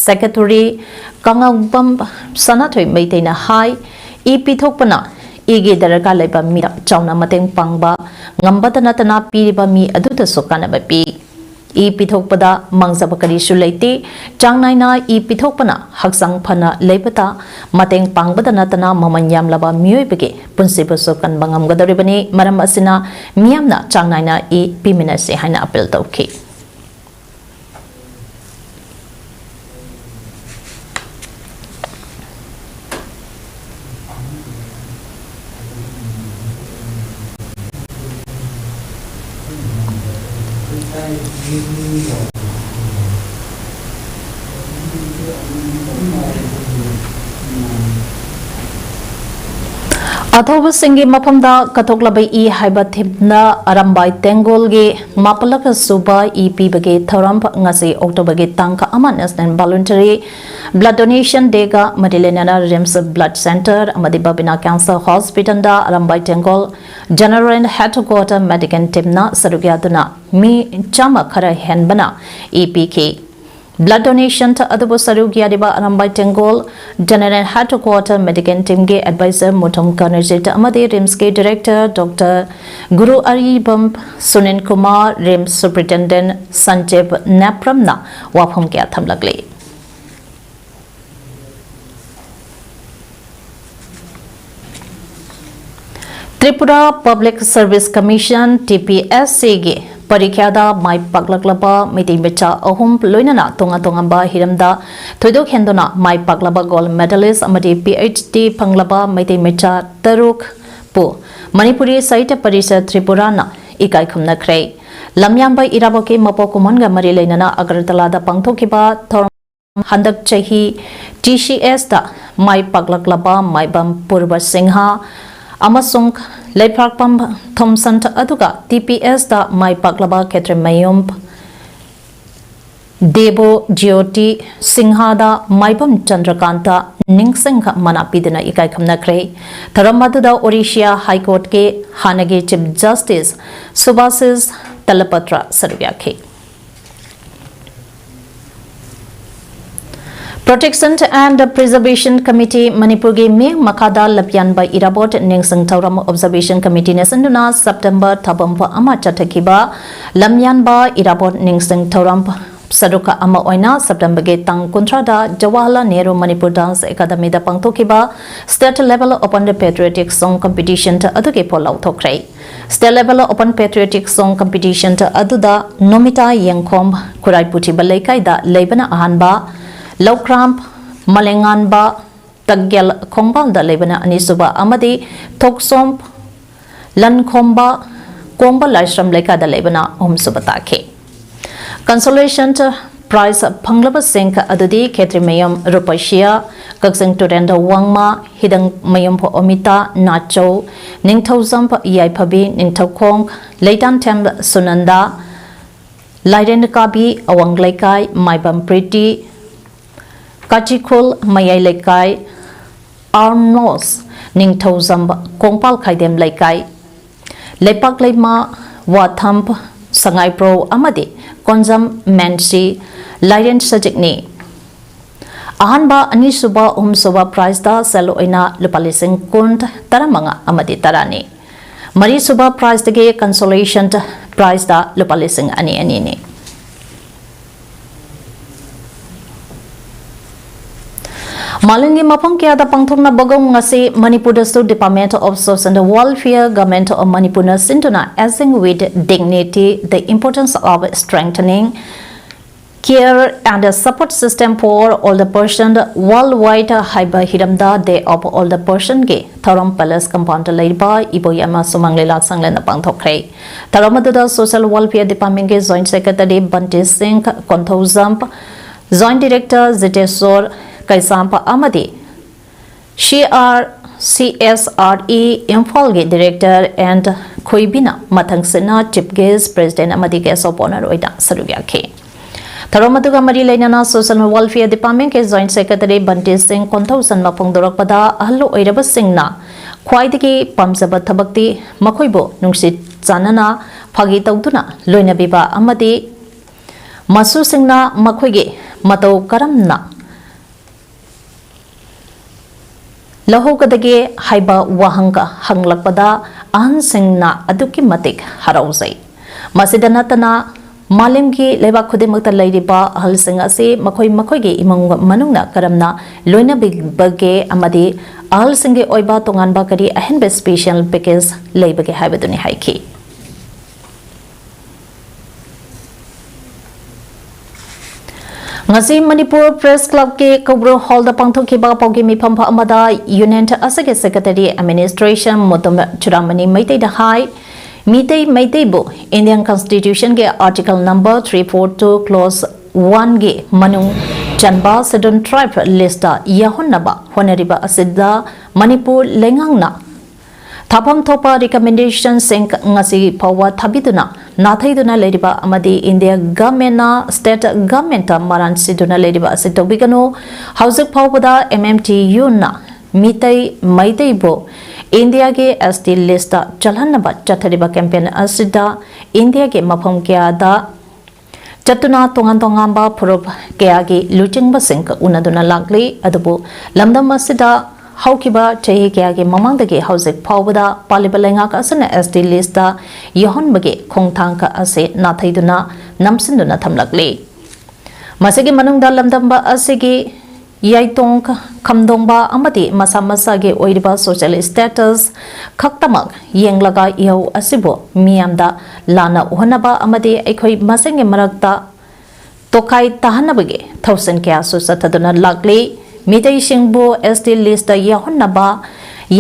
Secretary ꯀꯪꯂꯥꯕꯝ Sanathoi ꯃꯩꯇꯩꯅ high, E ꯄꯤꯊꯣꯛꯄꯅ ꯏꯒꯤ ꯗꯔꯀꯥꯔ ꯂꯩꯕ ꯃꯤꯗ ꯆꯥꯎꯅ ꯃꯇꯦꯡ ꯄꯥꯡꯕ ꯉꯝꯕꯇ ꯅꯠꯇꯅ ꯄꯤꯔꯤꯕ ꯃꯤ ꯑꯗꯨꯗꯁꯨ ꯀꯥꯟꯅꯕ ꯄꯤ꯫ ꯏ ꯄꯤꯊꯣꯛꯄꯗ ꯃꯥꯡꯖꯕ ꯀꯔꯤꯁꯨ ꯂꯩꯇꯦ꯫ ꯆꯥꯡ ꯅꯥꯏꯅ ꯏ ꯄꯤꯊꯣꯛꯄꯅ ꯍꯛꯆꯥꯡ ꯐꯅ ꯂꯩꯕꯗ ꯃꯇꯦꯡ ꯄꯥꯡꯕꯗ ꯅꯠꯇꯅ ꯃꯃꯜ ꯌꯥꯝꯂꯕ ꯃꯤꯑꯣꯏꯕꯒꯤ ꯄꯨꯟꯁꯤꯕꯨꯁꯨ ꯀꯟꯕ ꯉꯝꯒꯗꯧꯔꯤꯕꯅꯤ꯫ ꯃꯔꯝ ꯑꯁꯤꯅ ꯃꯤꯌꯥꯝꯅ ꯆꯥꯡ ꯅꯥꯏꯅ ꯏ ꯄꯤꯃꯤꯟꯅꯁꯤ ꯍꯥꯏꯅ ꯑꯄꯤꯜ ꯇꯧꯈꯤ꯫ ꯑꯊꯧꯕꯁꯤꯡꯒꯤ ꯃꯐꯝꯗ ꯀꯠꯊꯣꯛꯂꯕ ꯏ ꯍꯥꯏꯕ ꯊꯤꯝꯅ ꯑꯔꯥꯝꯕꯥꯏ ꯇꯦꯡꯒꯣꯜꯒꯤ ꯃꯥꯄꯜꯂꯛ ꯁꯨꯕ ꯏ ꯄꯤꯕꯒꯤ ꯊꯧꯔꯝ ꯉꯁꯤ ꯑꯣꯛꯇꯣꯕꯔꯒꯤ ꯇꯥꯡ ꯑꯃ National Voluntary Blood Donation Dayꯒ ꯃꯔꯤ ꯂꯩꯅꯅ RIMS Blood Centre ꯑꯃꯗꯤ Babina Cancer Hospitalꯗ Arambai ꯇꯦꯡꯒꯣꯜ General Headquarter Medical Teamꯅ ꯁꯔꯨꯛ ꯌꯥꯗꯨꯅ ꯃꯤ ꯆꯥꯝꯃ ꯈꯔ ꯍꯦꯟꯕꯅ ꯏ ꯄꯤꯈꯤ꯫ Blood donation ꯑꯗꯨꯕꯨ ꯁꯔꯨꯛ ꯌꯥꯔꯤꯕ Arambai ꯇꯦꯡꯒꯣꯜ General Headquarter Medical Teamꯒꯤ Advisor ꯃꯨꯊꯨꯝ ꯀꯔꯅꯖꯤꯠ ꯑꯃꯗꯤ RIMSꯀꯤ Director Doctor ꯒꯨꯔꯨ ꯑꯔꯤꯕꯝ ꯁꯨꯅꯤꯜ ꯀꯨꯃꯥꯔ, RIMS Superintendent ꯁꯟꯖꯤꯕ ꯅꯦꯄ꯭ꯔꯝꯅ ꯋꯥꯐꯝ ꯀꯌꯥ ꯊꯝꯂꯛꯂꯤ꯫ Tripura Public Service Commission, TPSCꯒꯤ ꯄꯔꯤꯈ꯭ꯌꯥꯗ ꯃꯥꯏ ꯄꯥꯛꯂꯛꯂꯕ ꯃꯩꯇꯩ ꯃꯆꯥ ꯑꯍꯨꯝ, ꯂꯣꯏꯅꯅ ꯇꯣꯉꯥꯟ ꯇꯣꯉꯥꯟꯕ ꯍꯤꯔꯝꯗ ꯊꯣꯏꯗꯣꯛ ꯍꯦꯟꯗꯨꯅ ꯃꯥꯏ ꯄꯥꯛꯂꯕ gold medalist ꯑꯃꯗꯤ PhD ꯐꯪꯂꯕ ꯃꯩꯇꯩ ꯃꯆꯥ ꯇꯔꯨꯛꯄꯨ ꯃꯅꯤꯄꯨꯔꯤ ꯁꯥꯍꯤꯇ꯭ꯌ ꯄꯔꯤꯁꯠ ꯇ꯭ꯔꯤꯄꯨꯔꯥꯅ ꯏꯀꯥꯏ ꯈꯨꯝꯅꯈ꯭ꯔꯦ꯫ ꯂꯝꯌꯥꯟꯕ ꯏꯔꯥꯕꯣꯠꯀꯤ ꯃꯄꯣꯛ ꯀꯨꯝꯑꯣꯟꯒ ꯃꯔꯤ ꯂꯩꯅꯅ ꯑꯒꯔꯇꯂꯥꯗ ꯄꯥꯡꯊꯣꯛꯈꯤꯕ ꯊꯧꯔꯝ ꯍꯟꯗꯛ ꯆꯍꯤ TCSꯇ ꯃꯥꯏ ꯄꯥꯛꯂꯛꯂꯕ ꯃꯥꯏꯕꯝ ꯄꯨꯔꯕ ꯁꯤꯡꯍ ꯑꯃꯁꯨꯡ ꯂꯩꯄꯥꯛꯄꯝ ꯊꯣꯝꯁꯟ, ꯑꯗꯨꯒ TPSꯇ ꯃꯥꯏ ꯄꯥꯛꯂꯕ ꯈꯦꯇ꯭ꯔꯤꯃꯌꯨꯝ ꯗꯦꯕꯣ ꯖ꯭ꯌꯣꯇꯤ ꯁꯤꯡꯍꯗ ꯃꯥꯏꯕꯝ ꯆꯟꯗ꯭ꯔꯀꯥꯟꯇ ꯅꯤꯡꯁꯤꯡ ꯃꯅꯥ ꯄꯤꯗꯨꯅ ꯏꯀꯥꯏ ꯈꯨꯝꯅꯈ꯭ꯔꯦ꯫ ꯊꯧꯔꯝ ꯑꯗꯨꯗ Odisha High Courtꯀꯤ ꯍꯥꯟꯅꯒꯤ Chief Justice ꯁꯨꯚꯥꯁꯤꯁ ꯇꯂꯄꯇ꯭ꯔ ꯁꯔꯨꯛ ꯌꯥꯈꯤ꯫ Protection and Preservation Committee ꯃꯅꯤꯄꯨꯔꯒꯤ ꯃꯤꯠꯌꯦꯡ ꯃꯈꯥꯗ ꯂꯝꯌꯥꯟꯕ ꯏꯔꯥꯕꯣꯠ ꯅꯤꯡꯁꯤꯡ ꯊꯧꯔꯝ Observation Committeeꯅ ꯁꯤꯟꯗꯨꯅ September ꯊꯥꯕꯝ ꯑꯃ ꯆꯠꯊꯈꯤꯕ ꯂꯝꯌꯥꯟꯕ ꯏꯔꯥꯕꯣꯠ ꯅꯤꯡꯁꯤꯡ ꯊꯧꯔꯝ ꯁꯔꯨꯛ ꯑꯃ ꯑꯣꯏꯅ Septemberꯒꯤ ꯇꯥꯡ ꯀꯨꯟꯊ꯭ꯔꯥꯗ ꯖꯋꯥꯍꯔꯂꯥꯜ ꯅꯦꯍꯔꯨ ꯃꯅꯤꯄꯨꯔ Dance Academyꯗ ꯄꯥꯡꯊꯣꯛꯈꯤꯕ State Level Open Patriotic Song Competition ꯑꯗꯨꯒꯤ ꯄꯣꯠ ꯂꯥꯎꯊꯣꯛꯈ꯭ꯔꯦ꯫ State Level Open Patriotic Song Competition ꯑꯗꯨꯗ ꯅꯣꯃꯤꯇꯥ ꯌꯦꯡꯈꯣꯝ ꯈꯨꯔꯥꯏ ꯄꯨꯊꯤꯕ ꯂꯩꯀꯥꯏꯗ ꯂꯩꯕꯅ ꯑꯍꯥꯟꯕ, ꯂꯧꯈ꯭ꯔꯥꯝ ꯃꯂꯦꯉꯥꯟꯕ ꯇꯒꯦꯜ ꯈꯣꯡꯕꯥꯜꯗ ꯂꯩꯕꯅ ꯑꯅꯤꯁꯨꯕ ꯑꯃꯗꯤ ꯊꯣꯛꯁꯣꯝ ꯂꯟꯈꯣꯝꯕ ꯀꯣꯡꯕ ꯂꯥꯏꯁ꯭ꯔꯝ ꯂꯩꯀꯥꯏꯗ ꯂꯩꯕꯅ ꯑꯍꯨꯝꯁꯨꯕ ꯇꯥꯈꯤ꯫ Consolation Prize ꯐꯪꯂꯕꯁꯤꯡ ꯑꯗꯨꯗꯤ ꯈꯦꯇ꯭ꯔꯤꯃꯌꯨꯝ ꯔꯨꯄꯁꯤꯌꯥ, ꯀꯛꯆꯤꯡ ꯇꯨꯔꯦꯟꯗ ꯋꯥꯡꯃ, ꯍꯤꯗꯪꯃꯌꯨꯝ ꯑꯣꯃꯤꯇꯥ, ꯅꯥꯆꯧ, ꯅꯤꯡꯊꯧꯖꯝ ꯌꯥꯏꯐꯕꯤ, ꯅꯤꯡꯊꯧꯈꯣꯡ ꯂꯩꯇꯥꯟꯊꯦꯝ ꯁꯨꯅꯟꯗꯥ, ꯂꯥꯏꯔꯦꯟ ꯀꯥꯕꯤ ꯑꯋꯥꯡ ꯂꯩꯀꯥꯏ, ꯃꯥꯏꯕꯝ ꯄ꯭ꯔꯤꯇꯤ, ꯀꯥꯆꯤꯈꯨꯜ ꯃꯌꯥꯏ ꯂꯩꯀꯥꯏ, ꯑꯥꯔꯅꯣꯁ ꯅꯤꯡꯊꯧꯖꯝ ꯀꯣꯡꯄꯥꯜ ꯈꯥꯏꯗꯦꯝ ꯂꯩꯀꯥꯏ, ꯂꯩꯄꯥꯛ ꯂꯩꯃ ꯋꯥꯊꯝ ꯁꯉꯥꯏꯄ꯭ꯔꯧ ꯑꯃꯗꯤ ꯀꯣꯟꯖꯝ ꯃꯦꯟꯁꯤ ꯂꯥꯏꯔꯦꯟ ꯁꯖꯤꯛꯅꯤ꯫ ꯑꯍꯥꯟꯕ, ꯑꯅꯤꯁꯨꯕ, ꯑꯍꯨꯝꯁꯨꯕ prizeꯇ ꯁꯦꯜ ꯑꯣꯏꯅ ꯂꯨꯄꯥ ꯂꯤꯁꯤꯡ ꯀꯨꯟ, ꯇꯔꯥꯃꯉꯥ ꯑꯃꯗꯤ ꯇꯔꯥꯅꯤ꯫ ꯃꯔꯤꯁꯨꯕ prizeꯇꯒꯤ consolation prizeꯇ ꯂꯨꯄꯥ ꯂꯤꯁꯤꯡ ꯑꯅꯤ ꯑꯅꯤꯅꯤ꯫ ꯃꯥꯂꯦꯝꯒꯤ ꯃꯐꯝ ꯀꯌꯥꯗ ꯄꯥꯡꯊꯣꯛꯅꯕꯒꯨꯝ ꯉꯁꯤ ꯃꯅꯤꯄꯨꯔꯗꯁꯨ Department of Social Welfare, Government of ꯃꯅꯤꯄꯨꯔꯅ ꯁꯤꯟꯗꯨꯅ Aging with Dignity, The Importance of Strengthening Care and Support System for Older Person Worldwide ꯍꯥꯏꯕ ꯍꯤꯔꯝꯗ Day of Older Personꯒꯤ ꯊꯧꯔꯝ Palace Compoundꯗ ꯂꯩꯔꯤꯕ ꯏꯕꯣꯌꯥꯏꯃ ꯁꯨꯃꯥꯡ ꯂꯤꯂꯥ ꯁꯪꯂꯦꯟꯗ ꯄꯥꯡꯊꯣꯛꯈ꯭ꯔꯦ꯫ ꯊꯧꯔꯝ ꯑꯗꯨꯗ Social Welfare Departmentꯀꯤ Joint Secretary ꯕꯟꯇꯤ ꯁꯤꯡ ꯀꯣꯟꯊꯧꯖꯝ, Joint Director ꯖꯤꯇꯦꯁꯣꯔ ꯀꯩꯁꯥꯝꯄ ꯑꯃꯗꯤ C R C S R E ꯏꯝꯐꯥꯜꯒꯤ Director ꯑꯦꯟ ꯈꯣꯏꯕꯤꯅ ꯃꯊꯪꯁꯤꯠꯅ Chief Guest, President ꯑꯃꯗꯤ Guest of Honour ꯑꯣꯏꯅ ꯁꯔꯨꯛ ꯌꯥꯈꯤ꯫ ꯊꯧꯔꯝ ꯑꯗꯨꯒ ꯃꯔꯤ ꯂꯩꯅꯅ Social Welfare Departmentꯀꯤ Joint Secretary ꯕꯟꯇꯤ ꯁꯤꯡ ꯀꯣꯟꯊꯧꯖꯝꯅ ꯐꯣꯡꯗꯣꯔꯛꯄꯗ, ꯑꯍꯜ ꯑꯣꯏꯔꯕꯁꯤꯡꯅ ꯈ꯭ꯋꯥꯏꯗꯒꯤ ꯄꯥꯝꯖꯕ ꯊꯕꯛꯇꯤ ꯃꯈꯣꯏꯕꯨ ꯅꯨꯡꯁꯤ ꯆꯥꯟꯅꯅ ꯐꯥꯒꯤ ꯇꯧꯗꯨꯅ ꯂꯣꯏꯅꯕꯤꯕ ꯑꯃꯗꯤ ꯃꯁꯨꯁꯤꯡꯅ ꯃꯈꯣꯏꯒꯤ ꯃꯇꯧ ꯀꯔꯝꯅ ꯂꯧꯍꯧꯒꯗꯒꯦ ꯍꯥꯏꯕ ꯋꯥꯍꯪꯒ ꯍꯪꯂꯛꯄꯗ ꯑꯍꯟꯁꯤꯡꯅ ꯑꯗꯨꯛꯀꯤ ꯃꯇꯤꯛ ꯍꯔꯥꯎꯖꯩ꯫ ꯃꯁꯤꯗ ꯅꯠꯇꯅ ꯃꯥꯂꯦꯝꯒꯤ ꯂꯩꯕꯥꯛ ꯈꯨꯗꯤꯡꯃꯛꯇ ꯂꯩꯔꯤꯕ ꯑꯍꯜꯁꯤꯡ ꯑꯁꯤ ꯃꯈꯣꯏ ꯃꯈꯣꯏꯒꯤ ꯏꯃꯨꯡ ꯃꯅꯨꯡꯅ ꯀꯔꯝꯅ ꯂꯣꯏꯅꯕꯤꯕꯒꯦ ꯑꯃꯗꯤ ꯑꯍꯜꯁꯤꯡꯒꯤ ꯑꯣꯏꯕ ꯇꯣꯉꯥꯟꯕ ꯀꯔꯤ ꯑꯍꯦꯟꯕ special package ꯂꯩꯕꯒꯦ ꯍꯥꯏꯕꯗꯨꯅꯤ ꯍꯥꯏꯈꯤ꯫ ꯉꯁꯤ ꯃꯅꯤꯄꯨꯔ Press Clubꯀꯤ ꯀꯧꯕ꯭ꯔꯨ Hallꯗ ꯄꯥꯡꯊꯣꯛꯈꯤꯕ ꯄꯥꯎꯒꯤ ꯃꯤꯐꯝ ꯑꯃꯗ Union ꯑꯁꯤꯒꯤ Secretary Administration ꯃꯨꯇꯨꯝ ꯆꯨꯔꯥꯃꯅꯤ ꯃꯩꯇꯩꯗ ꯍꯥꯏ, Meitei ꯃꯩꯇꯩꯕꯨ Indian Constitutionꯒꯤ Article number three four two clause oneꯒꯤ ꯃꯅꯨꯡ ꯆꯟꯕ Scheduled Tribe listꯇ ꯌꯥꯎꯍꯟꯅꯕ ꯍꯣꯠꯅꯔꯤꯕ ꯑꯁꯤꯗ ꯃꯅꯤꯄꯨꯔ ꯂꯩꯉꯥꯛꯅ ꯊꯥꯐꯝ ꯊꯣꯛꯄ recommendationꯁꯤꯡ ꯉꯁꯤ ꯐꯥꯎꯕ ꯊꯥꯕꯤꯗꯨꯅ ꯅꯥꯊꯩꯗꯨꯅ ꯂꯩꯔꯤꯕ ꯑꯃꯗꯤ India Governmentꯅ State Governmentꯇ ꯃꯔꯥꯟ ꯁꯤꯗꯨꯅ ꯂꯩꯔꯤꯕ ꯑꯁꯤ ꯇꯧꯕꯤꯒꯅꯨ꯫ ꯍꯧꯖꯤꯛ ꯐꯥꯎꯕꯗ MMTUꯅ ꯃꯤꯇꯩ ꯃꯩꯇꯩꯕꯨ Indiaꯒꯤ ST listꯇ ꯆꯜꯍꯟꯅꯕ ꯆꯠꯊꯔꯤꯕ campaign ꯑꯁꯤꯗ Indiaꯒꯤ ꯃꯐꯝ ꯀꯌꯥꯗ ꯆꯠꯇꯨꯅ ꯇꯣꯉꯥꯟ ꯇꯣꯉꯥꯟꯕ ꯐꯨꯔꯨꯞ ꯀꯌꯥꯒꯤ ꯂꯨꯆꯤꯡꯕꯁꯤꯡ ꯎꯅꯗꯨꯅ ꯂꯥꯛꯂꯤ꯫ ꯑꯗꯨꯕꯨ ꯂꯝꯗꯝ ꯑꯁꯤꯗ ꯍꯧꯈꯤꯕ ꯆꯍꯤ ꯀꯌꯥꯒꯤ ꯃꯃꯥꯡꯗꯒꯤ ꯍꯧꯖꯤꯛ ꯐꯥꯎꯕꯗ ꯄꯥꯜꯂꯤꯕ ꯂꯩꯉꯥꯛ ꯑꯁꯤꯅ ST listꯇ ꯌꯥꯎꯍꯟꯕꯒꯤ ꯈꯣꯡꯊꯥꯡ ꯑꯁꯤ ꯅꯥꯊꯩꯗꯨꯅ ꯅꯝꯁꯤꯟꯗꯨꯅ ꯊꯝꯂꯛꯂꯤ꯫ ꯃꯁꯤꯒꯤ ꯃꯅꯨꯡꯗ ꯂꯝꯗꯝꯕ ꯑꯁꯤꯒꯤ ꯌꯥꯏꯇꯣꯡ ꯈꯝꯗꯣꯡꯕ ꯑꯃꯗꯤ ꯃꯁꯥ ꯃꯁꯥꯒꯤ ꯑꯣꯏꯔꯤꯕ social status ꯈꯛꯇꯃꯛ ꯌꯦꯡꯂꯒ ꯏꯍꯧ ꯑꯁꯤꯕꯨ ꯃꯤꯌꯥꯝꯗ ꯂꯥꯟꯅ ꯎꯍꯟꯅꯕ ꯑꯃꯗꯤ ꯑꯩꯈꯣꯏ ꯃꯁꯦꯟꯒꯤ ꯃꯔꯛꯇ ꯇꯣꯈꯥꯏ ꯇꯥꯍꯟꯅꯕꯒꯤ ꯊꯧꯁꯤꯜ ꯀꯌꯥꯁꯨ ꯆꯠꯊꯗꯨꯅ ꯂꯥꯛꯂꯤ꯫ ꯃꯤꯇꯩꯁꯤꯡꯕꯨ ST listꯇ ꯌꯥꯎꯍꯟꯅꯕ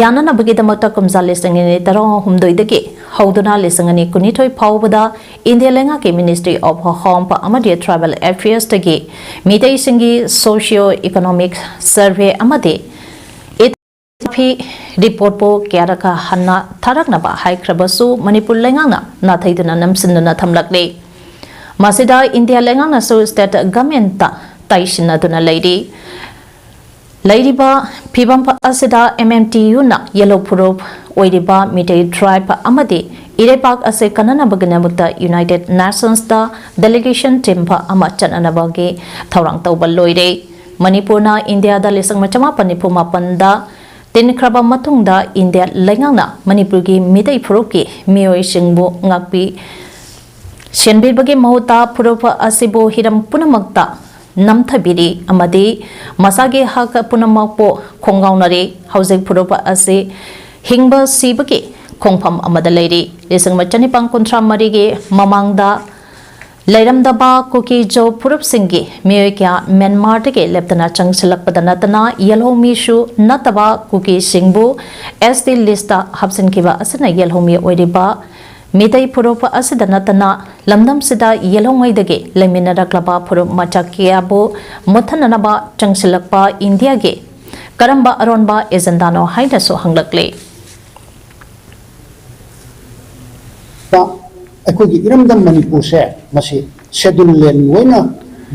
ꯌꯥꯅꯅꯕꯒꯤꯗꯃꯛꯇ ꯀꯨꯝꯖꯥ ꯂꯤꯁꯤꯡ ꯑꯅꯤ ꯇꯔꯥꯍꯨꯝꯗꯣꯏꯗꯒꯤ ꯍꯧꯗꯨꯅ ꯂꯤꯁꯤꯡ ꯑꯅꯤ ꯀꯨꯟꯅꯤꯊꯣꯏ ꯐꯥꯎꯕꯗ India ꯂꯩꯉꯥꯛꯀꯤ Ministry of Home ꯑꯃꯗꯤ Tribal Affairsꯇꯒꯤ ꯃꯤꯇꯩꯁꯤꯡꯒꯤ socio economic survey ꯑꯃꯗꯤ ethography reportꯄꯨ ꯀꯌꯥꯔꯛ ꯍꯟꯅ ꯊꯥꯔꯛꯅꯕ ꯍꯥꯏꯈ꯭ꯔꯕꯁꯨ ꯃꯅꯤꯄꯨꯔ ꯂꯩꯉꯥꯛꯅ ꯅꯥꯊꯩꯗꯨꯅ ꯅꯝꯁꯤꯟꯗꯨꯅ ꯊꯝꯂꯛꯂꯤ꯫ ꯃꯁꯤꯗ India ꯂꯩꯉꯥꯛꯅꯁꯨ State Governmentꯇ ꯇꯥꯏꯁꯤꯟꯅꯗꯨꯅ ꯂꯩꯔꯤ꯫ ꯂꯩꯔꯤꯕ ꯐꯤꯕꯝ ꯑꯁꯤꯗ MMTUꯅ ꯌꯦꯜꯂꯣ ꯐꯨꯔꯨꯞ ꯑꯣꯏꯔꯤꯕ ꯃꯤꯇꯩ tribe ꯑꯃꯗꯤ ꯏꯔꯩꯄꯥꯛ ꯑꯁꯤ ꯀꯟꯅꯅꯕꯒꯤꯗꯃꯛꯇ United Nations ꯇ delegation team ꯑꯃ ꯆꯠꯅꯅꯕꯒꯤ ꯊꯧꯔꯥꯡ ꯇꯧꯕ ꯂꯣꯏꯔꯦ꯫ ꯃꯅꯤꯄꯨꯔꯅ ꯏꯟꯗꯤꯌꯥꯗ ꯂꯤꯁꯤꯡ ꯑꯃ ꯆꯃꯥꯄꯟ ꯅꯤꯐꯨ ꯃꯥꯄꯟꯗ ꯇꯤꯟꯈ꯭ꯔꯕ ꯃꯇꯨꯡꯗ ꯏꯟꯗꯤꯌꯥ ꯂꯩꯉꯥꯛꯅ ꯃꯅꯤꯄꯨꯔꯒꯤ ꯃꯤꯇꯩ ꯐꯨꯔꯨꯞꯀꯤ ꯃꯤꯑꯣꯏꯁꯤꯡꯕꯨ ꯉꯥꯛꯄꯤ ꯁꯦꯟꯕꯤꯕꯒꯤ ꯃꯍꯨꯠꯇ ꯐꯨꯔꯨꯞ ꯑꯁꯤꯕꯨ ꯍꯤꯔꯝ ꯄꯨꯝꯅꯃꯛꯇ ꯅꯝꯊꯕꯤꯔꯤ ꯑꯃꯗꯤ ꯃꯁꯥꯒꯤ ꯍꯛ ꯄꯨꯝꯅꯃꯛꯄꯨ ꯈꯣꯡꯒꯥꯎꯅꯔꯤ꯫ ꯍꯧꯖꯤꯛ ꯐꯨꯔꯨꯞ ꯑꯁꯤ ꯍꯤꯡꯕ ꯁꯤꯕꯒꯤ ꯈꯣꯡꯐꯝ ꯑꯃꯗ ꯂꯩꯔꯤ꯫ ꯂꯤꯁꯤꯡ ꯑꯃ ꯆꯅꯤꯄꯥꯟ ꯀꯨꯟꯊ꯭ꯔꯥ ꯃꯔꯤꯒꯤ ꯃꯃꯥꯡꯗ ꯂꯩꯔꯝꯗꯕ ꯀꯨꯀꯤ ꯖꯣ ꯐꯨꯔꯨꯞꯁꯤꯡꯒꯤ ꯃꯤꯑꯣꯏ ꯀꯌꯥ ꯃ꯭ꯌꯥꯟꯃꯥꯔꯗꯒꯤ ꯂꯦꯞꯇꯅ ꯆꯪꯁꯤꯜꯂꯛꯄꯗ ꯅꯠꯇꯅ ꯌꯦꯜꯍꯧꯃꯤꯁꯨ ꯅꯠꯇꯕ ꯀꯨꯀꯤꯁꯤꯡꯕꯨ S T list ꯇ ꯍꯥꯞꯆꯤꯟꯈꯤꯕ ꯑꯁꯤꯅ ꯌꯦꯜꯍꯧꯃꯤ ꯑꯣꯏꯔꯤꯕ ꯃꯤꯇꯩ ꯐꯨꯔꯨꯞ ꯑꯁꯤꯗ ꯅꯠꯇꯅ ꯂꯝꯗꯝꯁꯤꯗ ꯌꯦꯜꯍꯧꯉꯩꯗꯒꯤ ꯂꯩꯃꯤꯟꯅꯔꯛꯂꯕ ꯐꯨꯔꯨꯞ ꯃꯆꯥ ꯀꯌꯥꯕꯨ ꯃꯨꯠꯊꯅꯅꯕ ꯆꯪꯁꯤꯜꯂꯛꯄ ꯏꯟꯗꯤꯌꯥꯒꯤ ꯀꯔꯝꯕ ꯑꯔꯣꯟꯕ agenda ꯅꯣ ꯍꯥꯏꯅꯁꯨ ꯍꯪꯂꯛꯂꯤ꯫ ꯑꯩꯈꯣꯏꯒꯤ ꯏꯔꯝꯗꯝ ꯃꯅꯤꯄꯨꯔꯁꯦ ꯃꯁꯤ schedule land ꯂꯣꯏꯅ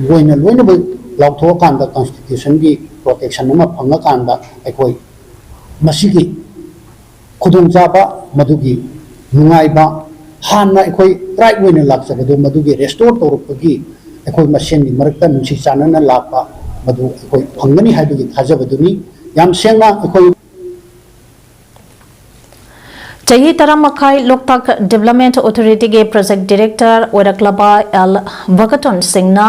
ꯂꯣꯏꯅ ꯂꯣꯏꯅꯃꯛ ꯂꯥꯎꯊꯣꯛꯑꯀꯥꯟꯗ constitution ꯒꯤ protection ꯑꯃ ꯐꯪꯉꯀꯥꯟꯗ ꯑꯩꯈꯣꯏ ꯃꯁꯤꯒꯤ ꯈꯨꯗꯣꯡꯆꯥꯕ ꯃꯗꯨꯒꯤ ꯅꯨꯡꯉꯥꯏꯕ ꯍꯥꯟꯅ ꯑꯩꯈꯣꯏ tribe ꯑꯣꯏꯅ ꯂꯥꯛꯆꯕꯗꯨ ꯃꯗꯨꯒꯤ restore ꯇꯧꯔꯛꯄꯒꯤ ꯑꯩꯈꯣꯏ ꯃꯁꯦꯟꯒꯤ ꯃꯔꯛꯇ ꯅꯨꯡꯁꯤ ꯆꯥꯟꯅꯅ ꯂꯥꯛꯄ ꯃꯗꯨ ꯑꯩꯈꯣꯏ ꯐꯪꯒꯅꯤ ꯍꯥꯏꯕꯒꯤ ꯊꯥꯖꯕꯗꯨꯅꯤ꯫ ꯌꯥꯝ ꯁꯦꯡꯅ ꯑꯩꯈꯣꯏ ꯆꯍꯤ ꯇꯔꯥ ꯃꯈꯥꯏ ꯂꯣꯛꯇꯥꯛ Development Authority ꯒꯤ project director ꯑꯣꯏꯔꯛꯂꯕ ꯑꯦꯜ ꯚꯒꯇꯣꯟ ꯁꯤꯡꯅ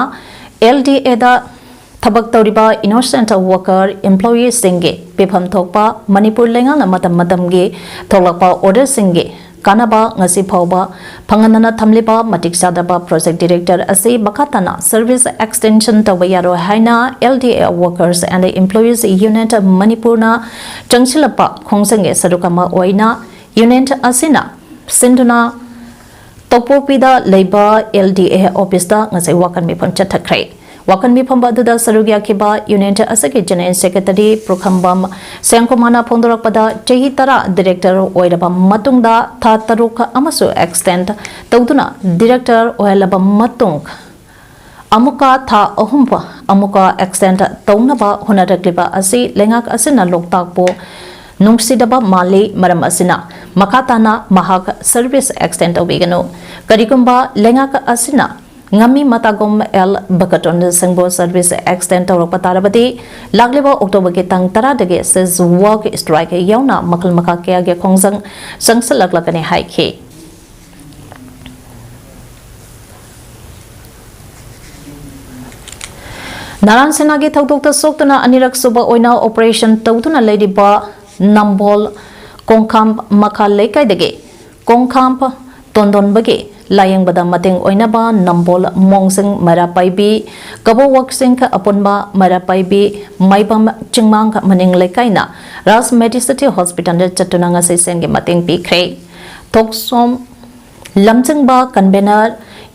L D A ꯗ ꯊꯕꯛ ꯇꯧꯔꯤꯕ innocent worker employee ꯁꯤꯡꯒꯤ ꯄꯤꯐꯝ ꯊꯣꯛꯄ ꯃꯅꯤꯄꯨꯔ ꯂꯩꯉꯥꯛꯅ ꯃꯇꯝ ꯃꯇꯝꯒꯤ ꯊꯣꯛꯂꯛꯄ order ꯁꯤꯡꯒꯤ ꯀꯥꯟꯅꯕ ꯉꯁꯤ ꯐꯥꯎꯕ ꯐꯪꯍꯟꯗꯅ ꯊꯝꯂꯤꯕ ꯃꯇꯤꯛ ꯆꯥꯗꯕ project director ꯑꯁꯤ ꯃꯈꯥ ꯇꯥꯅ service extension ꯇꯧꯕ ꯌꯥꯔꯣꯏ ꯍꯥꯏꯅ L D A Workers and Employees Union ꯃꯅꯤꯄꯨꯔꯅ ꯆꯪꯁꯤꯜꯂꯛꯄ ꯈꯣꯡꯖꯪꯒꯤ ꯁꯔꯨꯛ ꯑꯃ ꯑꯣꯏꯅ union ꯑꯁꯤꯅ ꯁꯤꯟꯗꯨꯅ ꯇꯣꯄꯣꯛꯄꯤꯗ ꯂꯩꯕ L D A office ꯇ ꯉꯁꯤ ꯋꯥꯀꯟ ꯃꯤꯐꯝ ꯆꯠꯊꯈ꯭ꯔꯦ꯫ ꯋꯥꯀꯟ ꯃꯤꯐꯝ ꯑꯗꯨꯗ ꯁꯔꯨꯛ ꯌꯥꯈꯤꯕ union ꯑꯁꯤꯒꯤ general secretary ꯄꯨꯈ꯭ꯔꯝꯕꯝ ꯁꯦꯡꯀꯨꯃꯥꯔꯅ ꯐꯣꯡꯗꯣꯔꯛꯄꯗ, ꯆꯍꯤ ꯇꯔꯥ director ꯑꯣꯏꯔꯕ ꯃꯇꯨꯡꯗ ꯊꯥ ꯇꯔꯨꯛ ꯑꯃꯁꯨ extend ꯇꯧꯗꯨꯅ director ꯑꯣꯏꯍꯜꯂꯕ ꯃꯇꯨꯡ ꯑꯃꯨꯛꯀ ꯊꯥ ꯑꯍꯨꯝ ꯑꯃꯨꯛꯀ extend ꯇꯧꯅꯕ ꯍꯣꯠꯅꯔꯛꯂꯤꯕ ꯑꯁꯤ ꯂꯩꯉꯥꯛ ꯑꯁꯤꯅ ꯂꯣꯛꯇꯥꯛꯄꯨ ꯅꯨꯡꯁꯤꯗꯕ ꯃꯥꯜꯂꯤ꯫ ꯃꯔꯝ ꯑꯁꯤꯅ ꯃꯈꯥ ꯇꯥꯅ ꯃꯍꯥꯛ service extend ꯇꯧꯕꯤꯒꯅꯨ꯫ ꯀꯔꯤꯒꯨꯝꯕ ꯂꯩꯉꯥꯛ ꯑꯁꯤꯅ ꯉꯝꯃꯤ ꯃꯇꯥꯒꯨꯝ ꯑꯦꯜ ꯕꯀꯇꯣꯟ ꯁꯤꯡꯕꯨ service extend ꯇꯧꯔꯛꯄ ꯇꯥꯔꯕꯗꯤ, ꯂꯥꯛꯂꯤꯕ ꯑꯣꯛꯇꯣꯕꯔꯒꯤ ꯇꯥꯡ ꯇꯔꯥꯗꯒꯤ cease work strike ꯌꯥꯎꯅ ꯃꯈꯜ ꯃꯈꯥ ꯀꯌꯥꯒꯤ ꯈꯣꯡꯖꯪ ꯆꯪꯁꯤꯜꯂꯛꯂꯒꯅꯤ ꯍꯥꯏꯈꯤ꯫ ꯅꯥꯔꯥꯟ ꯁꯦꯅꯥꯒꯤ ꯊꯧꯗꯣꯛꯇ ꯁꯣꯛꯇꯨꯅ ꯑꯅꯤꯔꯛ ꯁꯨꯕ ꯑꯣꯏꯅ operation ꯇꯧꯗꯨꯅ ꯂꯩꯔꯤꯕ ꯅꯝꯕꯣꯜ ꯀꯣꯡꯈꯥꯝ ꯃꯈꯥ ꯂꯩꯀꯥꯏꯗꯒꯤ ꯀꯣꯡꯈꯥꯝ ꯇꯣꯟꯗꯣꯟꯕꯒꯤ ꯂꯥꯌꯦꯡꯕꯗ ꯃꯇꯦꯡ ꯑꯣꯏꯅꯕ ꯅꯝꯕꯣꯜ ꯃꯣꯡꯖꯤꯡ ꯃꯩꯔꯥ ꯄꯥꯏꯕꯤ, ꯀꯕꯣꯋꯥꯛꯁꯤꯡ ꯑꯄꯨꯟꯕ ꯃꯩꯔꯥ ꯄꯥꯏꯕꯤ, ꯃꯥꯏꯕꯝ ꯆꯤꯡꯃꯥꯡ ꯃꯅꯤꯡ ꯂꯩꯀꯥꯏꯅ ꯔꯥꯖ ꯃꯦꯗꯤꯁꯤꯇꯤ ꯍꯣꯁꯄꯤꯇꯥꯜꯗ ꯆꯠꯇꯨꯅ ꯉꯁꯤ ꯁꯦꯜꯒꯤ ꯃꯇꯦꯡ ꯄꯤꯈ꯭ꯔꯦ꯫ ꯊꯣꯛꯁꯣꯝ ꯂꯝꯖꯤꯡꯕ convener,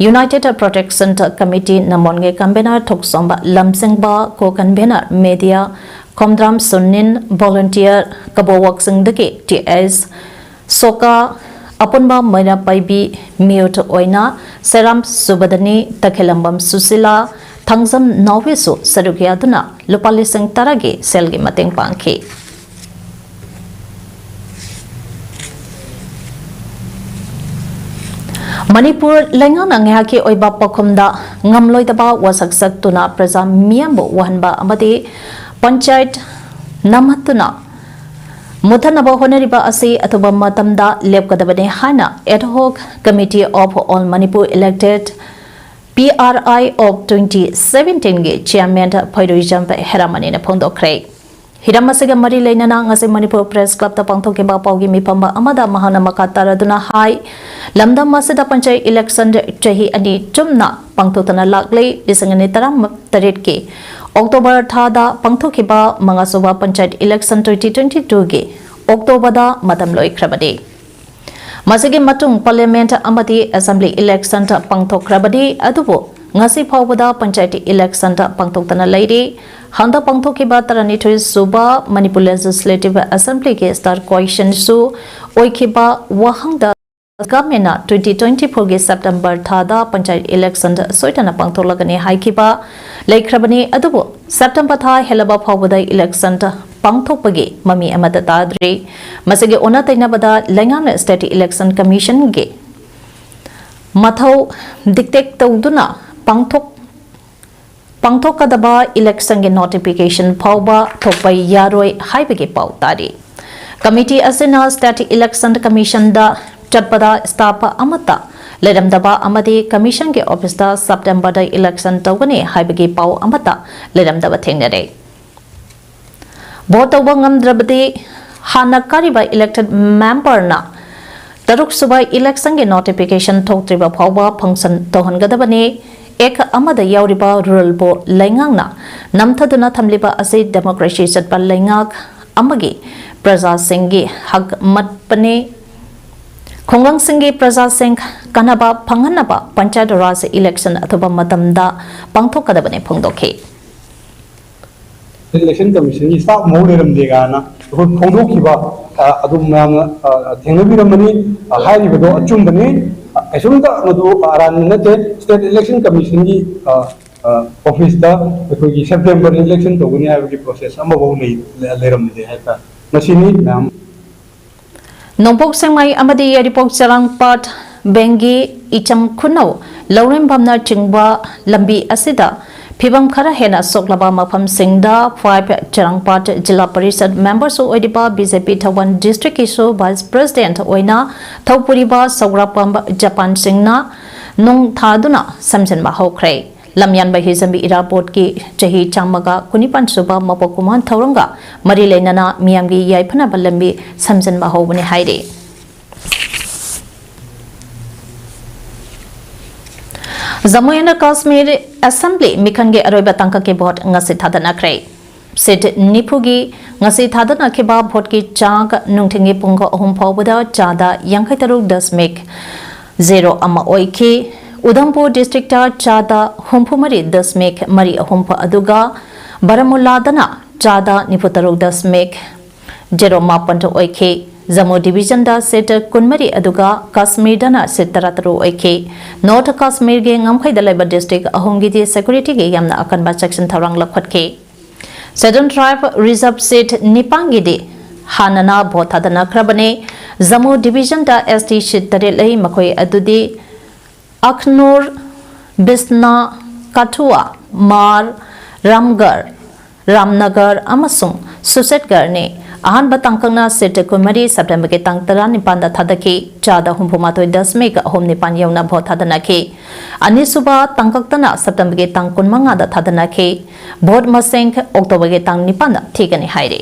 United Protection Committee ꯅꯝꯕꯣꯜꯒꯤ convener ꯊꯣꯛꯁꯣꯝꯕ ꯂꯝꯖꯤꯡꯕ, co-convener media Khomdram Sunil, volunteer ꯀꯕꯣꯋꯥꯛꯁꯤꯡꯗꯒꯤ T ꯑꯦꯁ ꯁꯣꯀꯥ, ꯑꯄꯨꯟꯕ ꯃꯩꯔꯥ ꯄꯥꯏꯕꯤ ꯃꯤꯍꯨꯠ ꯑꯣꯏꯅ ꯁꯦꯔꯥꯝ ꯁꯨꯕꯗꯅꯤ, ꯇꯈꯦꯂꯝꯕꯝ ꯁꯨꯁꯤꯂꯥ, ꯊꯥꯡꯖꯝ ꯅꯥꯎꯕꯤꯁꯨ ꯁꯔꯨꯛ ꯌꯥꯗꯨꯅ ꯂꯨꯄꯥ ꯂꯤꯁꯤꯡ ꯇꯔꯥꯒꯤ ꯁꯦꯜꯒꯤ ꯃꯇꯦꯡ ꯄꯥꯡꯈꯤ꯫ ꯃꯅꯤꯄꯨꯔ ꯂꯩꯉꯥꯛꯅ ꯉꯥꯏꯍꯥꯛꯀꯤ ꯑꯣꯏꯕ ꯄꯥꯎꯈꯨꯝꯗ ꯉꯝꯂꯣꯏꯗꯕ ꯋꯥꯁꯛ ꯁꯛꯇꯨꯅ ꯄ꯭ꯔꯖꯥ ꯃꯤꯌꯥꯝꯕꯨ ꯋꯥꯍꯟꯕ ꯑꯃꯗꯤ ꯄꯟꯆꯥꯌꯠ ꯅꯝꯍꯠꯇꯨꯅ ꯃꯨꯠꯊꯠꯅꯕ ꯍꯣꯠꯅꯔꯤꯕ ꯑꯁꯤ ꯑꯊꯨꯕ ꯃꯇꯝꯗ ꯂꯦꯞꯀꯗꯕꯅꯤ ꯍꯥꯏꯅ Ad Hoc Committee of All Manipur Elected, P R I of twenty seventeenꯒꯤ chairman ꯐꯩꯔꯨꯏꯖꯝ ꯍꯦꯔꯥꯃꯅꯤꯅ ꯐꯣꯡꯗꯣꯛꯈ꯭ꯔꯦ꯫ ꯍꯤꯔꯝ ꯑꯁꯤꯒ ꯃꯔꯤ ꯂꯩꯅꯅ ꯉꯁꯤ ꯃꯅꯤꯄꯨꯔ Press Clubꯇ ꯄꯥꯡꯊꯣꯛꯈꯤꯕ ꯄꯥꯎꯒꯤ ꯃꯤꯐꯝ ꯑꯃꯗ ꯃꯍꯥꯛꯅ ꯃꯈꯥ ꯇꯥꯔꯗꯨꯅ ꯍꯥꯏ, ꯂꯝꯗꯝ ꯑꯁꯤꯗ ꯄꯟꯆꯥꯌꯠ election ꯆꯍꯤ ꯑꯅꯤ ꯆꯨꯝꯅ ꯄꯥꯡꯊꯣꯛꯇꯨꯅ ꯂꯥꯛꯂꯤ꯫ ꯂꯤꯁꯤꯡ ꯑꯅꯤ ꯇꯔꯥꯇꯔꯦꯠꯀꯤ ꯑꯣꯛꯇꯣꯕꯔ ꯊꯥꯗ ꯄꯥꯡꯊꯣꯛꯈꯤꯕ ꯃꯉꯥꯁꯨꯕ ꯄꯟꯆꯥꯌꯠ election twenty twenty twoꯒꯤ ꯑꯣꯛꯇꯣꯕꯔꯗ ꯃꯇꯝ ꯂꯣꯏꯈ꯭ꯔꯕꯅꯤ꯫ ꯃꯁꯤꯒꯤ ꯃꯇꯨꯡ Parliament ꯑꯃꯗꯤ Assembly election ꯄꯥꯡꯊꯣꯛꯈ꯭ꯔꯕꯅꯤ, ꯑꯗꯨꯕꯨ ꯉꯁꯤ ꯐꯥꯎꯕꯗ ꯄꯟꯆꯥꯌꯠ election ꯄꯥꯡꯊꯣꯛꯇꯅ ꯂꯩꯔꯤ꯫ ꯍꯟꯗꯛ ꯄꯥꯡꯊꯣꯛꯈꯤꯕ ꯇꯔꯥꯅꯤꯊꯣꯏ ꯁꯨꯕ Manipur Legislative Assemblyꯒꯤ star questionꯁꯨ ꯑꯣꯏꯈꯤꯕ ꯋꯥꯍꯪꯗ governmentꯅ twenty twenty fourꯒꯤ September ꯊꯥꯗ ꯄꯟꯆꯥꯌꯠ election ꯁꯣꯏꯗꯅ ꯄꯥꯡꯊꯣꯛꯂꯒꯅꯤ ꯍꯥꯏꯈꯤꯕ ꯂꯩꯈ꯭ꯔꯕꯅꯤ, ꯑꯗꯨꯕꯨ September ꯊꯥ ꯍꯦꯜꯂꯕ ꯐꯥꯎꯕꯗ election ꯄꯥꯡꯊꯣꯛꯄꯒꯤ ꯃꯃꯤ ꯑꯃꯠꯇ ꯇꯥꯗ꯭ꯔꯤ꯫ ꯃꯁꯤꯒꯤ ꯑꯣꯟꯅ ꯇꯩꯅꯕꯗ ꯂꯩꯉꯥꯛꯅ State Election Commission ꯒꯤ ꯃꯊꯧ dictate ꯇꯧꯗꯨꯅ ꯄꯥꯡꯊꯣꯛ ꯄꯥꯡꯊꯣꯛꯀꯗꯕ election ꯒꯤ notification ꯐꯥꯎꯕ ꯊꯣꯛꯄ ꯌꯥꯔꯣꯏ ꯍꯥꯏꯕꯒꯤ ꯄꯥꯎ ꯇꯥꯔꯤ꯫ Committee ꯑꯁꯤꯅ State Election Commission ꯗ ꯆꯠꯄꯗ staff ꯑꯃꯠꯇ ꯂꯩꯔꯝꯗꯕ ꯑꯃꯗꯤ commission ꯒꯤ office ꯇ September ꯗ election ꯇꯧꯒꯅꯤ ꯍꯥꯏꯕꯒꯤ ꯄꯥꯎ ꯑꯃꯠꯇ ꯂꯩꯔꯝꯗꯕ ꯊꯦꯡꯅꯔꯦ꯫ Vote ꯇꯧꯕ ꯉꯝꯗ꯭ꯔꯕꯗꯤ ꯍꯥꯟꯅ ꯀꯥꯔꯤꯕ elected member ꯅ ꯇꯔꯨꯛ ꯁꯨꯕ election ꯒꯤ notification ꯊꯣꯛꯇ꯭ꯔꯤꯕ ꯐꯥꯎꯕ function ꯇꯧꯍꯟꯒꯗꯕꯅꯤ꯫ Act ꯑꯃꯗ ꯌꯥꯎꯔꯤꯕ rule ꯕꯨ ꯂꯩꯉꯥꯛꯅ ꯅꯝꯊꯗꯨꯅ ꯊꯝꯂꯤꯕ ꯑꯁꯤ democracy ꯆꯠꯄ ꯂꯩꯉꯥꯛ ꯑꯃꯒꯤ ꯄ꯭ꯔꯖꯥꯁꯤꯡꯒꯤ ꯍꯛ ꯃꯠꯄꯅꯤ꯫ ꯈꯨꯡꯒꯪꯁꯤꯡꯒꯤ ꯄ꯭ꯔꯖꯥꯁꯤꯡ ꯀꯥꯟꯅꯕ ꯐꯪꯍꯟꯅꯕ Panchayati Raj election ꯑꯊꯨꯕ ꯃꯇꯝꯗ ꯄꯥꯡꯊꯣꯛꯀꯗꯕꯅꯤ ꯐꯣꯡꯗꯣꯛꯈꯤ꯫ Election Commission ꯒꯤ staff ꯃꯍꯧ ꯂꯩꯔꯝꯗꯦ ꯀꯥꯏꯅ ꯑꯩꯈꯣꯏ ꯐꯣꯡꯗꯣꯛꯈꯤꯕ, ꯑ, ꯑꯗꯨꯝ ꯃꯌꯥꯝꯅ, ꯑ, ꯊꯦꯡꯅꯕꯤꯔꯝꯃꯅꯤ꯫ ꯑ, ꯍꯥꯏꯔꯤꯕꯗꯣ ꯑꯆꯨꯝꯕꯅꯤ꯫ ꯑ, ꯀꯩꯁꯨꯝꯇ ꯃꯗꯨ ꯑꯔꯥꯟꯕ ꯅꯠꯇꯦ꯫ State Election Commission ꯒꯤ, ꯑ, ꯑ, office ꯇ ꯑꯩꯈꯣꯏꯒꯤ September election ꯇꯧꯒꯅꯤ ꯍꯥꯏꯕꯒꯤ process ꯑꯃꯐꯥꯎ ꯂꯩ-, ꯂꯩꯔꯝꯗꯦ ꯍꯥꯏꯇꯥꯔꯦ꯫ ꯃꯁꯤꯅꯤ ꯃꯌꯥꯝ꯫ ꯅꯣꯡꯄꯣꯛ ꯁꯦꯛꯃꯥꯏ ꯑꯃꯗꯤ ꯌꯥꯏꯔꯤꯄꯣꯛ ꯆꯔꯥꯡꯄꯥꯠ ꯕꯦꯡꯒꯤ ꯏꯆꯝ ꯈꯨꯅꯧ ꯂꯧꯔꯦꯝꯕꯝꯅ ꯆꯤꯡꯕ ꯂꯝꯕꯤ ꯑꯁꯤꯗ ꯐꯤꯕꯝ ꯈꯔ ꯍꯦꯟꯅ ꯁꯣꯛꯂꯕ ꯃꯐꯝꯁꯤꯡꯗ five ꯆꯔꯥꯡꯄꯥꯠ ꯖꯤꯂꯥ ꯄꯔꯤꯁꯠ member ꯁꯨ ꯑꯣꯏꯔꯤꯕ B J P Thoubal district ꯀꯤꯁꯨ vice president ꯑꯣꯏꯅ ꯊꯧꯄꯨꯔꯤꯕ ꯁꯧꯒ꯭ꯔꯥꯛꯄꯝ ꯖꯄꯥꯟ ꯁꯤꯡꯅ ꯅꯨꯡ ꯊꯥꯗꯨꯅ ꯁꯦꯝꯖꯤꯟꯕ ꯍꯧꯈ꯭ꯔꯦ꯫ ꯂꯝꯌꯥꯟꯕ ꯍꯤꯖꯝꯕꯤ ꯏꯔꯥꯕꯣꯠꯀꯤ ꯆꯍꯤ ꯆꯥꯝꯃꯒ ꯀꯨꯟꯅꯤꯄꯥꯟ ꯁꯨꯕ ꯃꯄꯣꯛ ꯀꯨꯝꯑꯣꯟ ꯊꯧꯔꯝꯒ ꯃꯔꯤ ꯂꯩꯅꯅ ꯃꯤꯌꯥꯝꯒꯤ ꯌꯥꯏꯐꯅꯕ ꯂꯝꯕꯤ ꯁꯦꯝꯖꯤꯟꯕ ꯍꯧꯕꯅꯤ ꯍꯥꯏꯔꯤ꯫ Jammu and Kashmir Assembly ꯃꯤꯈꯜꯒꯤ ꯑꯔꯣꯏꯕ ꯇꯥꯡꯀꯛꯀꯤ vote ꯉꯁꯤ ꯊꯥꯗꯅꯈ꯭ꯔꯦ꯫ Seat ꯅꯤꯐꯨꯒꯤ ꯉꯁꯤ ꯊꯥꯗꯅꯈꯤꯕ vote ꯀꯤ ꯆꯥꯡ ꯅꯨꯡꯊꯤꯜꯒꯤ ꯄꯨꯡ ꯑꯍꯨꯝ ꯐꯥꯎꯕꯗ ꯆꯥꯗ ꯌꯥꯡꯈꯩ ꯇꯔꯨꯛ ꯗꯁꯃꯤꯛ zero ꯑꯃ ꯑꯣꯏꯈꯤ꯫ ꯎꯙꯝꯄꯨꯔ district ꯇ ꯆꯥꯗ ꯍꯨꯝꯐꯨ ꯃꯔꯤ ꯗꯁꯃꯤꯛ ꯃꯔꯤ ꯑꯍꯨꯝ ꯑꯗꯨꯒ ꯕꯥꯔꯥꯃꯨꯜꯂꯥꯗꯅ ꯆꯥꯗ ꯅꯤꯐꯨ ꯇꯔꯨꯛ ꯗꯁꯃꯤꯛ zero ꯃꯥꯄꯟ ꯑꯣꯏꯈꯤ꯫ ꯖꯝꯃꯨ division ꯗ seat ꯀꯨꯟꯃꯔꯤ ꯑꯗꯨꯒ ꯀꯥꯁꯃꯤꯔꯗꯅ seat ꯇꯔꯥꯇꯔꯨꯛ ꯑꯣꯏꯈꯤ꯫ North ꯀꯥꯁꯃꯤꯔꯒꯤ ꯉꯝꯈꯩꯗ ꯂꯩꯕ district ꯑꯍꯨꯝꯒꯤꯗꯤ security ꯒꯤ ꯌꯥꯝꯅ ꯑꯀꯟꯕ ꯆꯦꯛꯁꯤꯟ ꯊꯧꯔꯥꯡ ꯂꯧꯈꯠꯈꯤ꯫ Scheduled Tribe Reserve Seat ꯅꯤꯄꯥꯟꯒꯤꯗꯤ ꯍꯥꯟꯅꯅ ꯚꯣꯠ ꯊꯥꯗꯅꯈ꯭ꯔꯕꯅꯤ꯫ ꯖꯝꯃꯨ ꯗꯤꯕꯤꯖꯟꯗ S T seat ꯇꯔꯦꯠ ꯂꯩ, ꯃꯈꯣꯏ ꯑꯗꯨꯗꯤ ꯑꯈꯅꯨꯔ, ꯕꯤꯁꯅꯥ, ꯀꯊꯨꯋꯥ, ꯃꯥꯔ, ꯔꯥꯝꯒꯔ, ꯔꯥꯝꯅꯒꯔ ꯑꯃꯁꯨꯡ ꯁꯨꯁꯦꯠꯒꯔꯅꯤ꯫ ꯑꯍꯥꯟꯕ ꯇꯥꯡꯀꯛꯅ seat ꯀꯨꯟꯃꯔꯤ Septemberꯒꯤ ꯇꯥꯡ ꯇꯔꯥꯅꯤꯄꯥꯟꯗ ꯊꯥꯗꯈꯤ꯫ ꯆꯥꯗ ꯍꯨꯝꯐꯨꯃꯥꯊꯣꯏ ꯗꯁꯃꯤꯛ ꯑꯍꯨꯝ ꯅꯤꯄꯥꯟ ꯌꯧꯅ ꯚꯣꯠ ꯊꯥꯗꯅꯈꯤ꯫ ꯑꯅꯤꯁꯨꯕ ꯇꯥꯡꯀꯛꯇꯅ Septemberꯒꯤ ꯇꯥꯡ ꯀꯨꯟꯃꯉꯥꯗ ꯊꯥꯗꯅꯈꯤ꯫ ꯚꯣꯠ ꯃꯁꯤꯡ Octoberꯒꯤ ꯇꯥꯡ ꯅꯤꯄꯥꯟꯗ ꯊꯤꯒꯅꯤ ꯍꯥꯏꯔꯤ꯫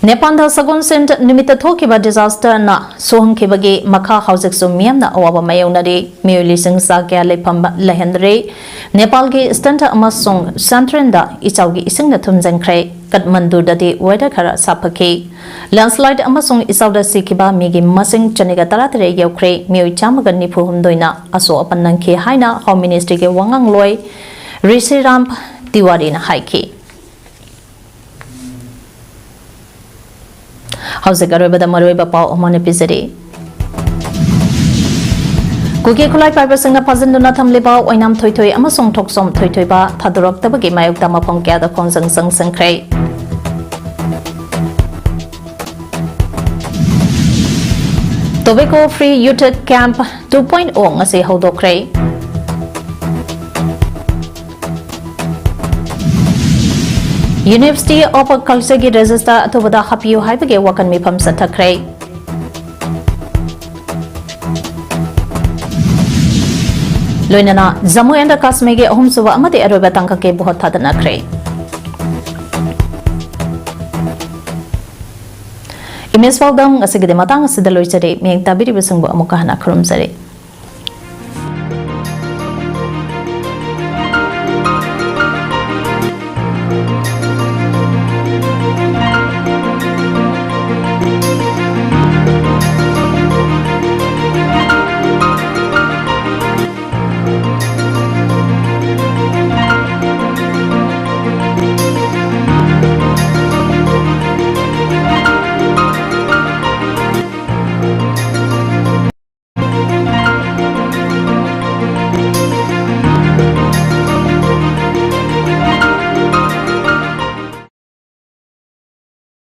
ꯅꯦꯄꯥꯜꯗ ꯁꯒꯣꯜꯁꯦꯟ ꯅꯨꯃꯤꯠꯇ ꯊꯣꯛꯈꯤꯕ disasterꯅ ꯁꯣꯛꯍꯟꯈꯤꯕꯒꯤ ꯃꯈꯥ ꯍꯧꯖꯤꯛꯁꯨ ꯃꯤꯌꯥꯝꯅ ꯑꯋꯥꯕ ꯃꯥꯌꯣꯛꯅꯔꯤ꯫ ꯃꯤꯑꯣꯏ ꯂꯤꯁꯤꯡ ꯆꯥ ꯀꯌꯥ ꯂꯩꯐꯝ ꯂꯩꯍꯟꯗ꯭ꯔꯦ꯫ ꯅꯦꯄꯥꯜꯒꯤ ꯏꯁꯇꯟ ꯑꯃꯁꯨꯡ ꯁꯦꯟꯇ꯭ꯔꯦꯟꯗ ꯏꯆꯥꯎꯒꯤ ꯏꯁꯤꯡꯅ ꯊꯨꯝꯖꯤꯟꯈ꯭ꯔꯦ꯫ ꯀꯠꯃꯟꯗꯨꯗꯗꯤ weather ꯈꯔ ꯁꯥꯐꯈꯤ꯫ Landslide ꯑꯃꯁꯨꯡ ꯏꯆꯥꯎꯗ ꯁꯤꯈꯤꯕ ꯃꯤꯒꯤ ꯃꯁꯤꯡ ꯆꯅꯤꯒ ꯇꯔꯥꯇꯔꯦꯠ ꯌꯧꯈ꯭ꯔꯦ꯫ ꯃꯤꯑꯣꯏ ꯆꯥꯝꯃꯒ ꯅꯤꯐꯨ ꯍꯨꯝꯗꯣꯏꯅ ꯑꯁꯣꯛ ꯑꯄꯟ ꯅꯪꯈꯤ ꯍꯥꯏꯅ Home Ministryꯒꯤ ꯋꯥꯉꯥꯡꯂꯣꯏ ꯔꯤꯁꯤꯔꯥꯝ ꯇꯤꯋꯥꯔꯤꯅ ꯍꯥꯏꯈꯤ꯫ ꯍꯧꯖꯤꯛ ꯑꯔꯣꯏꯕꯗ ꯃꯔꯨꯑꯣꯏꯕ ꯄꯥꯎ ꯑꯃ ꯑꯣꯏꯅ ꯄꯤꯖꯔꯤ꯫ ꯀꯨꯀꯤ ꯈꯨꯠꯂꯥꯏ ꯄꯥꯏꯕꯁꯤꯡꯅ ꯐꯥꯖꯤꯟꯗꯨꯅ ꯊꯝꯂꯤꯕ ꯑꯣꯏꯅꯥꯝ ꯊꯣꯏꯊꯣꯏ ꯑꯃꯁꯨꯡ ꯊꯣꯛꯆꯣꯝ ꯊꯣꯏꯊꯣꯏꯕ ꯊꯥꯗꯣꯔꯛꯇꯕꯒꯤ ꯃꯥꯌꯣꯛꯇ ꯃꯐꯝ ꯀꯌꯥꯗ ꯈꯣꯡꯖꯪ ꯆꯪꯁꯤꯟꯈ꯭ꯔꯦ꯫ Tobacco Free Youth Camp two point oh ꯉꯁꯤ ꯍꯧꯗꯣꯛꯈ꯭ꯔꯦ꯫ University of Cultureꯒꯤ register ꯑꯊꯨꯕꯗ ꯍꯥꯞꯄꯤꯌꯨ ꯍꯥꯏꯕꯒꯤ ꯋꯥꯀꯟ ꯃꯤꯐꯝ ꯆꯠꯊꯈ꯭ꯔꯦ꯫ ꯂꯣꯏꯅꯅ Jammu and Kashmirꯒꯤ ꯑꯍꯨꯝꯁꯨꯕ ꯑꯃꯗꯤ ꯑꯔꯣꯏꯕ ꯇꯥꯡꯀꯛꯀꯤ ꯚꯣꯠ ꯊꯥꯗꯅꯈ꯭ꯔꯦ꯫ Image ꯄꯥꯎꯗꯝ ꯉꯁꯤꯒꯤꯗꯤ ꯃꯇꯥꯡ ꯑꯁꯤꯗ ꯂꯣꯏꯖꯔꯦ꯫ ꯃꯌꯦꯛ ꯇꯥꯕꯤꯔꯤꯕꯁꯤꯡꯕꯨ ꯑꯃꯨꯛꯀ ꯍꯟꯅ ꯈꯨꯔꯨꯝꯖꯔꯤ꯫